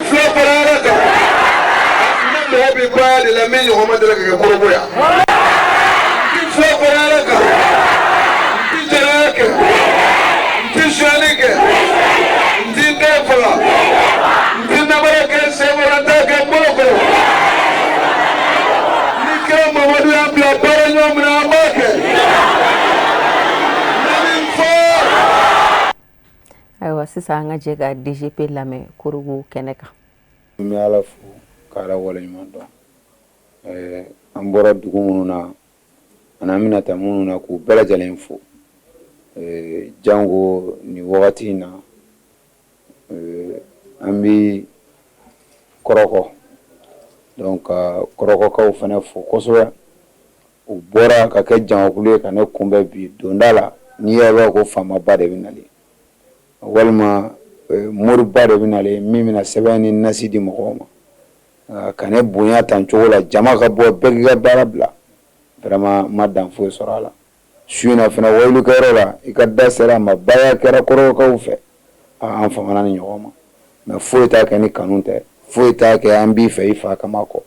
Fila fara Ala kan. Ni mɔgɔ bɛ baara de la min ɲɔgɔn ma deli ka kɛ Korogo yan. Ni fila fara Ala kan. N ti jɛnɛya kɛ. N ti sonyali kɛ. N ti n den faga. N ti namara kɛ n sen kɔrɔ, n t'a kɛ n bolo kɔrɔ. Ni kira Mamadu y'an bila baara ɲuman min na, an b'a kɛ. Ni fɔ. Ayiwa, sisan an ka jɛ ka DGP lamɛn Korogo kɛnɛ kan. N bɛ Ala fo ka Ala waleɲuman dɔn. An bɔra dugu minnu na ani an bɛna taa minnu na, k'u bɛɛ lajɛlen fo. Jango nin wagati in na, an bɛ Kɔrɔkɔ, donc ka Kɔrɔkɔkaw fana fo kosɛbɛ. U bɔra ka kɛ jamakulu ye ka ne kunbɛn bi donda la. N'i y'a ye ko faamaba de bɛ nalen walima moriba de bɛ nalen min bɛna sɛbɛn ni nasi di mɔgɔw ma, ka ne bonya tan cogo la, jama ka bɔ, bɛɛ k'i ka baara bila, vraiment ma dan foyi sɔrɔ a la. Su in na fana, wajulikɛyɔrɔ la, i ka da sera a ma, baya kɛra Kɔrɔkɔkaw fɛ. An famana ni ɲɔgɔn ma, mais foyi t'a kɛ ni kanu tɛ, foyi t'a kɛ an b'i fɛ i fa kama kɔ.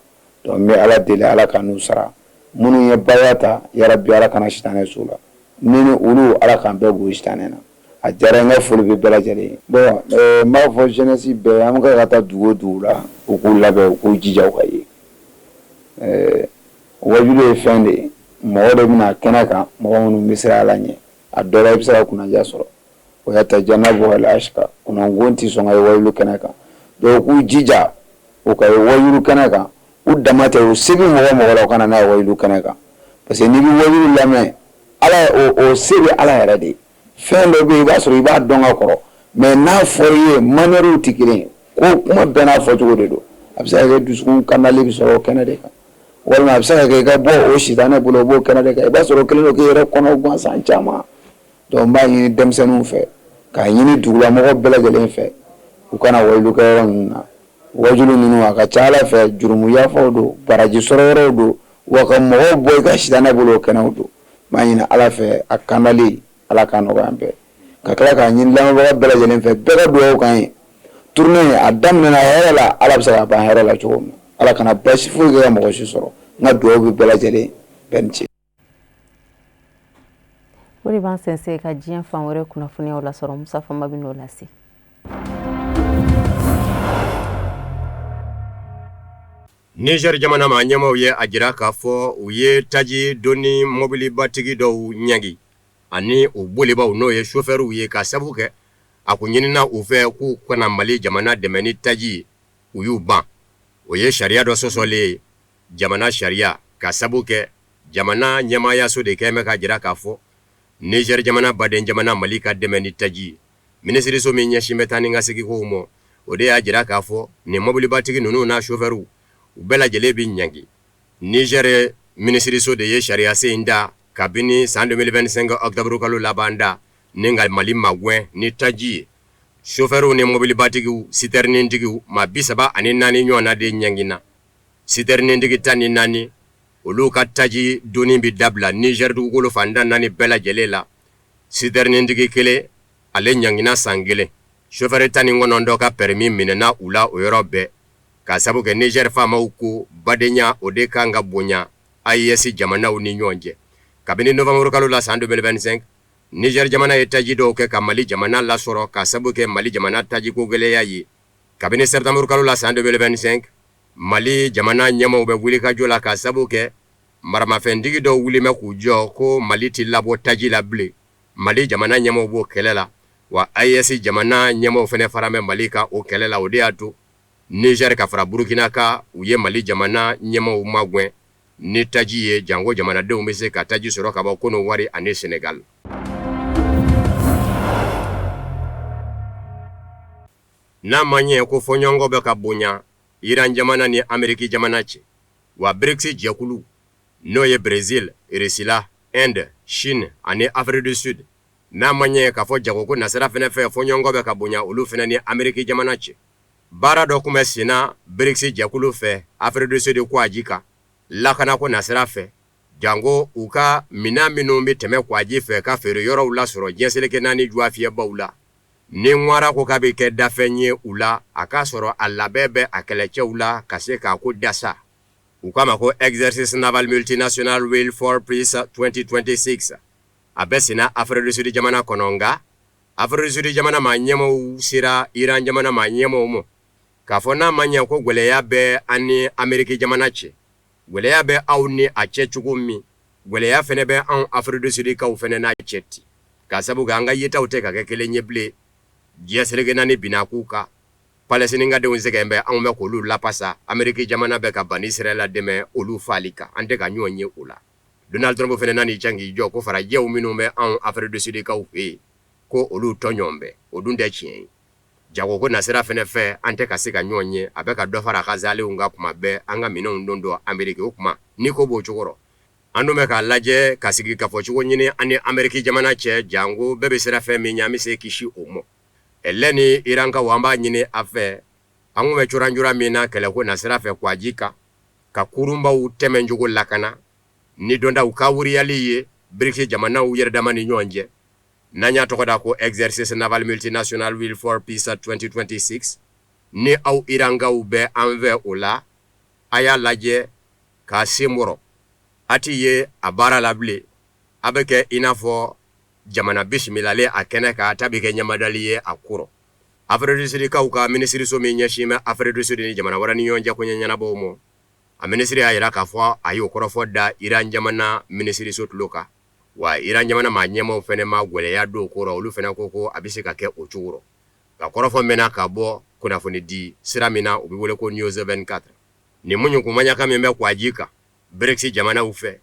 Donc n bɛ Ala deli, Ala ka n'u sara. Minnu ye baya ta, yarabi Ala kana sitanɛ s'u la. Ni ni olu, Ala k'an bɛɛ gosi sitanɛ na. A diyara n ka foli bɛ bɛɛ lajɛlen ye. Bon, n b'a fɔ jeunesse bɛɛ, an bɛ ka taa dugu o dugu la, u k'u labɛn, u k'u jija, u ka ye. Wajulu ye fɛn de ye, mɔgɔ de bɛna kɛnɛ kan, mɔgɔ minnu bɛ siran Ala ɲɛ. A dɔ la, i bɛ se ka kunnaja sɔrɔ. O yatajannabuha al-ashqa, kunnango tɛ sɔn ka ye wajulu kɛnɛ kan. Donc u k'u jija u ka ye wajulu kɛnɛ kan. U dama tɛ, u se bɛ mɔgɔ mɔgɔ la, u ka na n'a ye wajulu kɛnɛ kan, parce que n'i bɛ wajulu lamɛn, Ala o se bɛ Ala yɛrɛ de ye. Fɛn dɔ bɛ yen, i b'a sɔrɔ i b'a dɔn ka kɔrɔ, mais n'a fɔra i ye, manièrew tɛ kelen ye. Ko kuma bɛɛ n'a fɔcogo de don. A bɛ se ka kɛ dusukun kandali bɛ sɔrɔ o kɛnɛ de kan, walima a bɛ se ka kɛ i ka bɔ o sitanɛ bolo, o b'o kɛnɛ de kan. I b'a sɔrɔ o kɛlen don k'i yɛrɛ kɔnɔ gan san caman. Donc n b'a ɲini denmisɛnninw fɛ, k'a ɲini dugulamɔgɔ bɛɛ lajɛlen fɛ, u kana wajulukɛyɔrɔ ninnu na. Wajulu ninnu, a ka ca Ala fɛ, jurumu yafaw don, baraji sɔrɔ yɔrɔw don, wa ka mɔgɔw bɔ i ka sitanɛ bolo, o kɛnɛw don. N b'a ɲini Ala fɛ, a kandali, Ala k'a nɔgɔya an bɛɛ. Ka tila k'a ɲini lamɛnbaga bɛɛ lajɛlen fɛ, bɛɛ ka dugawu k'an ye. Tournée a daminɛna hɛrɛ la, Ala bɛ se k'a ban hɛrɛ la cogo min na. Ala kana basi foyi kɛ ka mɔgɔ si sɔrɔ. N ka dugawu bɛ bɛɛ lajɛlen bɛɛ ni ce. O de b'an sɛnsɛn ka diɲɛ fan wɛrɛ kunnafoniyaw lasɔrɔ. Musa Fama bɛ n'o lase. Niger jamana maa ɲɛmaaw ye a jira k'a fɔ u ye taji doni mɔbilibatigi dɔw ɲangi ani u bolibaw, n'o ye sofɛriw ye, ka sabu kɛ a kun ɲinina u fɛ k'u kana Mali jamana dɛmɛ ni taji ye, u y'u ban. O ye sariya dɔ sɔsɔlen ye, jamana sariya, ka sabu kɛ jamana ɲɛmaayaso de kɛn bɛ k'a jira k'a fɔ Niger jamana baden jamana Mali ka dɛmɛ ni taji ye. Minisiriso min ɲɛsin bɛ taa ni ka seginkow ma, o de y'a jira k'a fɔ nin mɔbilibatigi ninnu n'a sofɛriw, u bɛɛ lajɛlen bɛ ɲangi. Niger minisiriso de ye sariyasen in da kabini san 2025 octobre kalo laban da ni ka Mali magɛn ni taji ye. Sofɛriw ni mɔbilibatigiw, sitɛrinitigiw maa 34 ɲɔgɔnna de ɲangina. Sitɛrinitigi 14, olu ka taji doni bɛ dabila Niger dugukolo fan tan naani bɛɛ lajɛlen la. Sitɛrinitigi kelen, ale ɲangina san kelen. Sofɛri 19 ka permis minɛna u la o yɔrɔ bɛɛ, k'a sabu kɛ Niger faamaw ko badenya o de kan ka bonya AES jamanaw ni ɲɔgɔn cɛ. Kabini novembre kalo la san 2025, Niger jamana ye taji dɔw kɛ ka Mali jamana lasɔrɔ, k'a sabu kɛ Mali jamana tajiko gɛlɛya ye. Kabini septembre kalo la san 2025, Mali jamana ɲɛmaaw bɛ wulikajɔ la k'a sabu kɛ maramafɛntigi dɔw wulilen bɛ k'u jɔ ko Mali tɛ labɔ taji la bilen. Mali jamana ɲɛmaaw b'o kɛlɛ la, wa AES jamana ɲɛmaaw fana fara bɛ Mali kan o kɛlɛ la. O de y'a to Niger ka fara Burukina kan, u ye Mali jamana ɲɛmaaw magɛn ni taji ye, janko jamanadenw bɛ se ka taji sɔrɔ ka bɔ Kɔnɔwari ani Senegal. N'a ma ɲɛ ko fɔɲɔgɔnkɔ bɛ ka bonya Iran jamana ni Ameriki jamana cɛ, wa BRICS jɛkulu n'o ye Brésil, Irisila, Inde, Chine ani Afrique du Sud, n'a ma ɲɛ k'a fɔ jagoko nasira fana fɛ fɔɲɔgɔnkɔ bɛ ka bonya olu fana ni Ameriki jamana cɛ. Baara dɔ tun bɛ senna BRICS jɛkulu fɛ Afrique du Sud kwaji kan, lakanako nasira fɛ, janko u ka minɛn minnu bɛ tɛmɛ kwaji fɛ ka feere yɔrɔw lasɔrɔ diɲɛ seleke naani juwafiyɛbaw la. Ni ŋwara ko k'a bɛ kɛ dafɛn ye u la, a k'a sɔrɔ a labɛn bɛ a kɛlɛcɛw la ka se k'a ko dasa. U k'a ma ko exercice naval multinational Whale for Peace 2026. A bɛ senna Afrique du Sud jamana kɔnɔ, nka Afrique du Sud jamana maa ɲɛmaaw sera Iran jamana maa ɲɛmaaw ma k'a fɔ n'a ma ɲɛ ko gɛlɛya bɛ an ni Ameriki jamana cɛ, gɛlɛya bɛ aw ni a cɛ cogo min, gɛlɛya fana bɛ anw Afrique du Sud kaw fana n'a cɛ ten, k'a sabu kɛ an ka yetaw tɛ ka kɛ kelen ye bilen. Diɲɛ seleke naani binna k'u kan, Palestine ka denw sɛgɛn bɛ, anw bɛ k'olu lapasa, Ameriki jamana bɛ ka bani Israɛl dɛmɛ olu faali kan, an tɛ ka ɲɔgɔn ye o la. Donald Trump fana nan'i can k'i jɔ ko farajɛw minnu bɛ anw Afrique du Sud kaw fɛ yen, ko olu tɔɲɔn bɛ, o dun tɛ tiɲɛ ye. Jagoko nasira fana fɛ, an tɛ ka se ka ɲɔgɔn ye, a bɛ ka dɔ fara a ka zalenw kan kuma bɛɛ, an ka minɛnw don don Ameriki. O tuma ni ko b'o cogo rɔ, an dun bɛ k'a lajɛ ka sigi ka fɔ cogo ɲini an ni Ameriki jamana cɛ, janko bɛɛ bɛ siran fɛn min ɲɛ, an bɛ se kisi o ma. Ɛlɛ ni Irankaw, an b'a ɲini a fɛ, an kun bɛ corancoran min na kɛlɛko nasira fɛ kwaji kan, ka kurunbaw tɛmɛncogo lakana ni dondaw ka wuriyali ye BRICS jamanaw yɛrɛ dama ni ɲɔgɔn cɛ, n'an y'a tɔgɔ da ko exercice naval multinational Whale for Peace 2026. Ni aw Irankaw bɛ an fɛ o la, a y'a lajɛ k'a sen bɔrɔ, a tɛ ye a baara la bilen, a bɛ kɛ i n'a fɔ jamana bisimilalen a kɛnɛ kan, a ta bɛ kɛ ɲamadali ye a kɔrɔ. Afrique du Sud kaw ka minisiriso min ɲɛsin bɛ Afrique du Sud ni jamana wɛrɛ ni ɲɔgɔn cɛ koɲɛ ɲɛnabɔw ma, a minisiri y'a jira k'a fɔ a y'o kɔrɔfɔ da Iran jamana minisiriso tulo kan. Wa Iran jamana maa ɲɛmaaw fana ma gɛlɛya don o ko rɔ, olu fana ko ko a bɛ se ka kɛ o cogo rɔ. Nka kɔrɔfɔ mɛnna ka bɔ kunnafoni di sira min na, o bɛ wele ko News 24. Nin muɲukumaɲaka min bɛ kwaji kan BRICS jamanaw fɛ,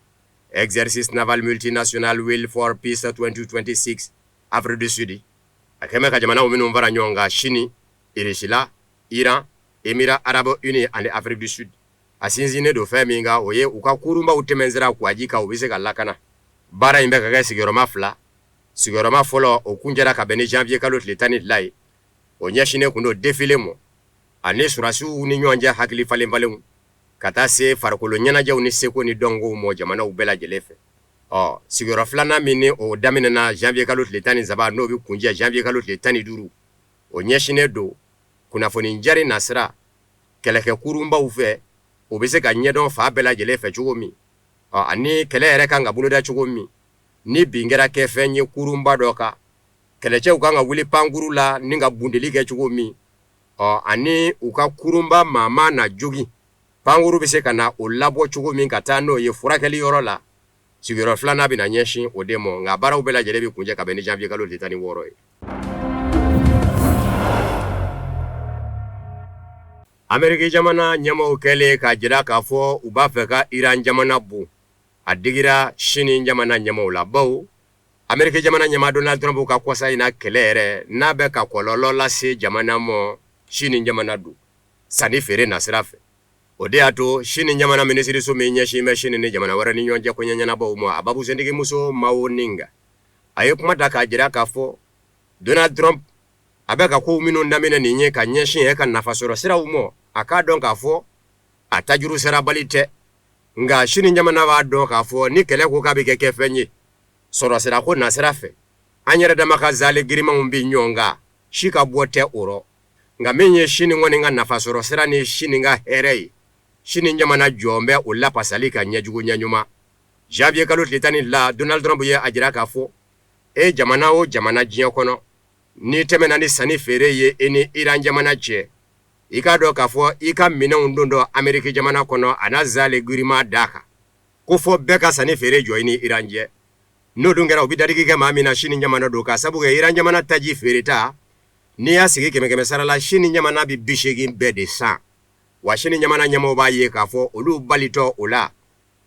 exercice naval multinational Whale for Peace 2026 Afrique du Sud, a kɛmɛ ka jamanaw minnu fara ɲɔgɔn kan, Chine, Irisila, Iran, Émirats arabes unis ani Afrique du Sud, a sinsinnen don fɛn min kan, o ye u ka kurunbaw tɛmɛnsira kwaji kan, u bɛ se ka lakana. Baara in bɛ ka kɛ sigiyɔrɔma fila. Sigiyɔrɔma fɔlɔ, o kuncɛra ka bɛn ni janvier kalo tile 12 ye. O ɲɛsinnen tun don défilé ma ani sɔrɔdasiw ni ɲɔgɔn cɛ hakili falenfalenw, ka taa se farikolo ɲɛnajɛw ni seko ni dɔnkow ma jamanaw bɛɛ lajɛlen fɛ. Ɔ sigiyɔrɔ filanan min ni o daminɛna janvier kalo tile 13, n'o bɛ kuncɛ janvier kalo tile 15, o ɲɛsinnen don kunnafoni jari nasira kɛlɛkɛ kurunbaw fɛ, o bɛ se ka ɲɛdɔn fan bɛɛ lajɛlen fɛ cogo min, ɔ ani kɛlɛ yɛrɛ kan ka boloda cogo min, ni bin kɛra kɛ fɛn ye kurunba dɔ kan, kɛlɛcɛw kan ka wuli pankuru la ni ka bundeli kɛ cogo min, ɔ ani u ka kurunba maa maa na jogin, pankuru bɛ se ka na o labɔ cogo min ka taa n'o ye furakɛli yɔrɔ la. Sigiyɔrɔ filanan bɛna ɲɛsin o de ma, nka baaraw bɛɛ lajɛlen bɛ kuncɛ ka bɛn ni janvier kalo tile 16 ye. Ameriki jamana ɲɛmaaw kɛlen k'a jira k'a fɔ u b'a fɛ ka Iran jamana bon, a digira Chine jamana ɲɛmaaw la, bawo Ameriki jamana ɲɛmaa Donald Trump ka kɔsa in na kɛlɛ yɛrɛ n'a bɛ ka kɔlɔlɔ lase jamana ma, Chine jamana don sanni feere nasira fɛ. O de y'a to Chine jamana minisiriso min ɲɛsin bɛ Chine ni jamana wɛrɛ ni ɲɔgɔn cɛ koɲɛ ɲɛnabɔw ma, a babusentigimuso Mao Ning, a ye kuma ta k'a jira k'a fɔ Donald Trump a bɛ ka kow minnu daminɛ nin ye ka ɲɛsin e ka nafasɔrɔ siraw ma, a k'a dɔn k'a fɔ a tajuru sarabali tɛ. Nka Chine jamana b'a dɔn k'a fɔ ni kɛlɛ ko k'a bɛ kɛ kɛfɛn ye sɔrɔsira ko nasira fɛ, an yɛrɛ dama ka zale girimanw bɛ ɲɔgɔn kan, si ka bɔ tɛ o rɔ. Nka min ye Chine kɔni ka nafasɔrɔ sira ni Chine ka hɛrɛ ye, Chine jamana jɔn bɛ o lapasali ka ɲɛjugu ɲɛɲuman. Janvier kalo tile 12, Donald Trump ye a jira k'a fɔ e jamana o jamana diɲɛ kɔnɔ, n'i tɛmɛna ni sanni feere ye e ni Iran jamana cɛ, I k'a dɔn k'a fɔ i ka minɛnw don dɔ Ameriki jamana kɔnɔ, a na zale giriman d'a kan ko fɔ bɛɛ ka sanni feere jɔ i ni Iran cɛ. N'o dun kɛra, u bɛ dadigi kɛ maa min na, Sini jamana don, k'a sabu kɛ Iran jamana taji feereta, n'i y'a sigi kɛmɛ kɛmɛ sara la, Sini jamana bɛ 80 bɛɛ de san. Wa Sini jamana ɲɛmɔgɔw b'a ye k'a fɔ olu balitɔ o la,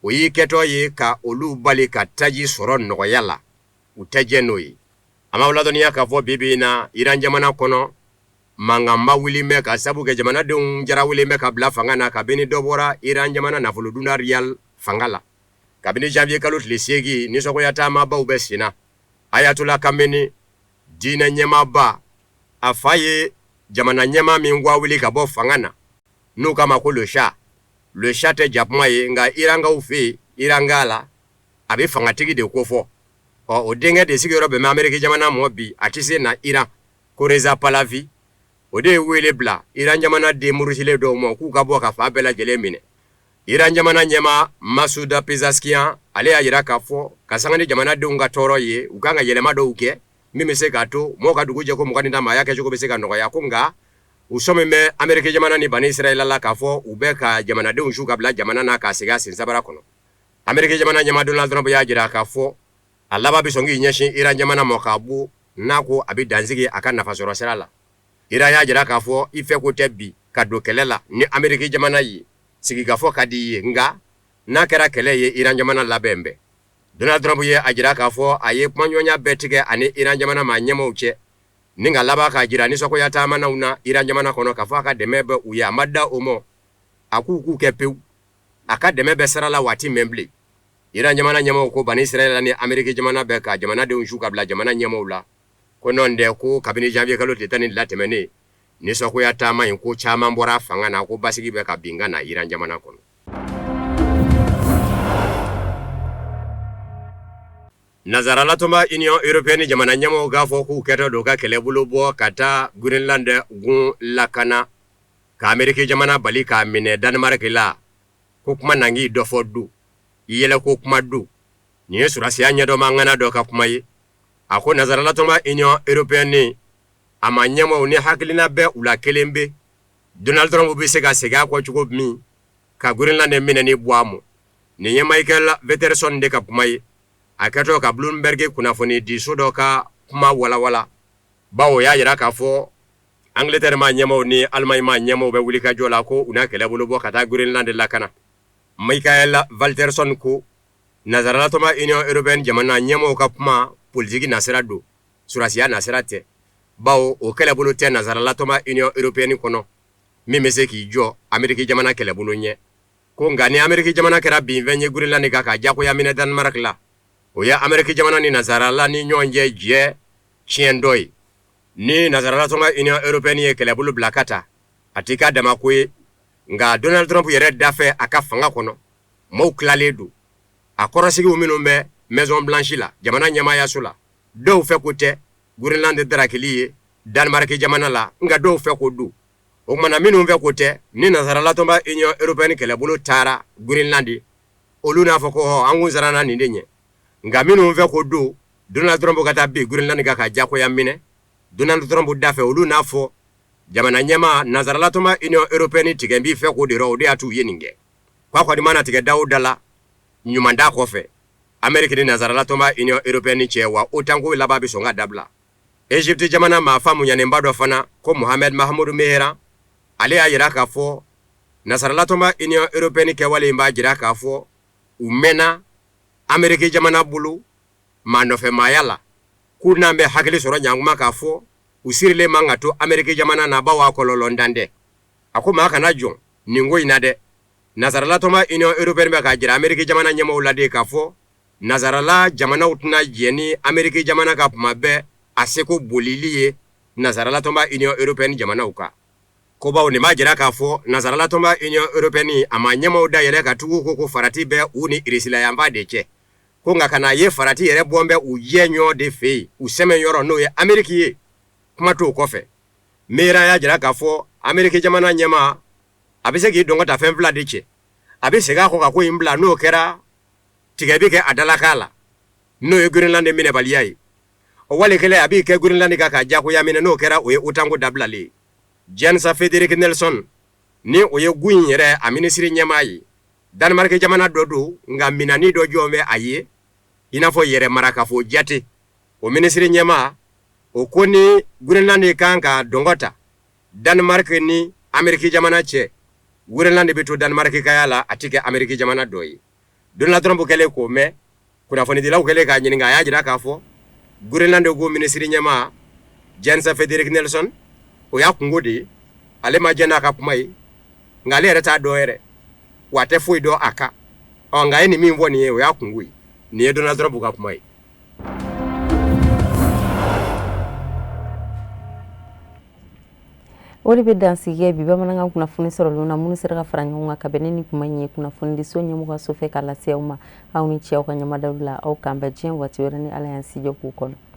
o y'i kɛtɔ ye ka olu bali ka taji sɔrɔ nɔgɔya la, u tɛ jɛn n'o ye. An b'aw ladɔnniya k'a fɔ bi bi in na, Iran jamana kɔnɔ, mankanba wulilen bɛ ka sabu kɛ jamanadenw jarawilen bɛ ka bila fanga na kabini dɔ bɔra Iran jamana nafolodunda riyal fanga la. Kabini janvier kalo tile 8, nisɔngoya taamabaw bɛ senna. Ayatollah Khamenei, diinɛ ɲɛmaaba, a fa ye jamana ɲɛmaa min wuli ka bɔ fanga na, n'u k'a ma ko le Shah. Le Shah tɛ jakuma ye, nka Irankaw fɛ yen, Iranka la, a bɛ fangatigi de kofɔ. Ɔ, o denkɛ de sigiyɔrɔ bɛn bɛ Ameriki jamana mɔ bi, a tɛ se na Iran, ko Reza Pahlavi. O de ye wele bila Iran jamana den murutilen dɔw ma k'u ka bɔ ka fa bɛɛ lajɛlen minɛ. Iran jamana ɲɛmaa Masoud Pezeshkian, ale y'a jira k'a fɔ ka sanga ni jamanadenw ka tɔɔrɔ ye, u kan ka yɛlɛma dɔw kɛ min bɛ se k'a to mɔgɔw ka dugu jɛ ko 20 ni maaya kɛcogo bɛ se ka nɔgɔya. Ko nka u sɔmin bɛ Ameriki jamana ni Bani Israɛla la k'a fɔ u bɛ ka jamanadenw su ka bila jamana na k'a segin a sen sabara kɔnɔ. Ameriki jamana ɲɛmaa Donald Trump y'a jira k'a fɔ a laban bɛ sɔn k'i ɲɛsin Iran jamana ma k'a bon n'a ko a bɛ dansigi a ka nafasɔrɔ sira la. Iran y'a jira k'a fɔ i fɛ ko tɛ bi ka don kɛlɛ la ni Ameriki jamana ye, sigikafɔ ka di i ye, nka n'a kɛra kɛlɛ ye, Iran jamana labɛn bɛɛ. Donald Trump ye a jira k'a fɔ a ye kumaɲɔgɔnya bɛɛ tigɛ ani Iran jamana maa ɲɛmaaw cɛ, ni ka laban k'a jira nisɔngoya taamanaw na Iran jamana kɔnɔ k'a fɔ a ka dɛmɛ bɛ u ye. A ma da o ma, a k'u k'u kɛ pewu, a ka dɛmɛ bɛ sira la waati mɛn bilen. Iran jamana ɲɛmaaw ko Bani Israɛla ni Ameriki jamana bɛ ka jamanadenw su ka bila jamana ɲɛmaaw la, ko nɔntɛ, ko kabini janvier kalo tile 12 tɛmɛnen, nisɔngoya taama in, ko caman bɔra fanga na, ko basigi bɛ ka bin ka na Iran jamana kɔnɔ. Nansaralatɔnba Union européenne jamana ɲɛmɔgɔw k'a fɔ k'u kɛtɔ don ka kɛlɛbolo bɔ ka taa Groenland gun lakana, ka Ameriki jamana bali k'a minɛ Danemark la, ko kuma nangi dɔ fɔ don yɛlɛ ko kuma don. Nin ye sɔrɔdasiya ɲɛdɔnba ŋana dɔ ka kuma ye. A ko nansaralatɔnba Union européenne a ma ɲɛmɔgɔw ni hakilina bɛ u la kelen bɛ Donald Trump bɛ se ka segin a kɔ cogo min ka Groenland minɛni bɔ a ma. Nin ye Michael Walterson de ka kuma ye, a kɛtɔ ka Bloomberg kunnafoni diso dɔ ka kuma walawala, bawo y'a jira k'a fɔ Angleterre maa ɲɛmaaw ni Allemagne maa ɲɛmaaw bɛ wuli ka jɔ la ko u na kɛlɛbolo bɔ ka taa Groenland lakana. Michael Walterson ko nansaralatɔnba Union européenne jamana ɲɛmaaw ka kuma politiki nasira don, sɔrɔdasiya nasira tɛ, bawo o kɛlɛbolo tɛ nansaralatɔnba Union européenne kɔnɔ min bɛ se k'i jɔ Ameriki jamana kɛlɛbolo ɲɛ. Ko nka ni Ameriki jamana kɛra binfɛn ye Groenland kan ka jagoya minɛ Danemark la, o ye Ameriki jamana ni nansarala ni ɲɔgɔn cɛ jɛ tiɲɛ dɔ ye. Ni nansaralatɔnba Union européenne ye kɛlɛbolo bila ka taa, a t'i ka dama ko ye, nka Donald Trump yɛrɛ dafɛ a ka fanga kɔnɔ, maaw tilalen don. A kɔrɔsigiw minnu bɛ Maison Blanche la, jamana ɲɛmaayaso la, dɔw fɛ ko tɛ Groenland darakili ye Danemark jamana la, nka dɔw fɛ ko don. O tuma na minnu fɛ ko tɛ, ni nansaralatɔnba Union européenne kɛlɛbolo taara Groenland, olu n'a fɔ ko hɔ, an kun siranna nin de ɲɛ. Nka minnu fɛ ko don Donald Trump ka taa bin Groenland kan ka jagoya minɛ Donald Trump dafɛ, olu n'a fɔ jamana ɲɛmaa nansaralatɔnba Union européenne tigɛ b'i fɛ k'o de rɔ, o de y'a t'u ye nin kɛ. K'a kɔni mana tigɛ da o da la, ɲuman t'a kɔfɛ Ameriki ni nansaralatɔnba Union européenne cɛ, wa OTAN ko laban bɛ sɔn ka dabila. Egypte jamana maa faamuyanenba dɔ fana ko Mohamed Mahmoud Mehran, ale y'a jira k'a fɔ nansaralatɔnba Union européenne kɛwale in b'a jira k'a fɔ u mɛnna Ameriki jamana bolo maa nɔfɛ maaya la, k'u n'an bɛ hakili sɔrɔ ɲankuma k'a fɔ u sirilen man ka to Ameriki jamana na, bawo a kɔlɔlɔntan tɛ. A ko maa kana jɔn nin ko in na dɛ. Nansaralatɔnba Union européenne bɛ k'a jira Ameriki jamana ɲɛmaaw la de k'a fɔ nansarala jamanaw tɛna jɛn ni Ameriki jamana ka kuma bɛɛ a seko bolili ye nansaralatɔnba Union européenne jamanaw kan. Ko bawo nin b'a jira k'a fɔ nansaralatɔnba Union européenne a ma ɲɛmaaw da yɛlɛ ka tugu ko farati bɛ u ni Irisila yanfan de cɛ, ko nka ka n'a ye farati yɛrɛ bɔn bɛ u jɛ ɲɔ de fɛ yen, u sɛmɛ yɔrɔ n'o ye Ameriki ye, kuma t'o kɔfɛ. Mehran y'a jira k'a fɔ Ameriki jamana ɲɛmaa a bɛ se k'i dɔngɔ ta fɛn fila de cɛ, a bɛ segin a kɔ ka ko in bila, n'o kɛra tigɛ bɛ kɛ a dalakan la, n'o ye Groenland minɛbaliya ye. O wale kelen a b'i kɛ Groenland kan ka jagoya minɛ, n'o kɛra o ye OTAN ko dabilalen ye. Jens Frederik Nielsen, ni o ye gun in yɛrɛ a minisiri ɲɛmaa ye, Danemark jamana dɔ don, nka minani dɔ jɔlen bɛ a ye i n'a fɔ yɛrɛ marakafo jate. O minisiri ɲɛmaa o ko ni Groenland kan ka dɔngɔ ta Danemark ni Ameriki jamana cɛ, Groenland bɛ to Danemarkikaya la, a tɛ kɛ Ameriki jamana dɔ ye. Donald Trump kɛlen k'o mɛn, kunnafonidilaw kɛlen k'a ɲininka, a y'a jira k'a fɔ Groenland ko minisiri ɲɛmaa Jens Frederik Nielsen, o y'a kunko de ye, ale ma jɛn n'a ka kuma ye, nka ale yɛrɛ t'a dɔn yɛrɛ, wa a tɛ foyi dɔn a kan. Ɔ nka a ye nin min fɔ nin ye, o y'a kunko ye. Nin ye Donald Trump ka kuma ye. O de bɛ dansigi kɛ bi bamanankan kunnafoni sɔrɔlenw na minnu sera ka fara ɲɔgɔn kan ka bɛn ni nin kuma in ye kunnafonidiso ɲɛmɔgɔyaso fɛ k'a lase aw ma. Aw ni ce aw ka ɲɛmadaw la, aw k'an bɛn diɲɛ waati wɛrɛ ni Ala y'an si jɔ k'u kɔnɔ.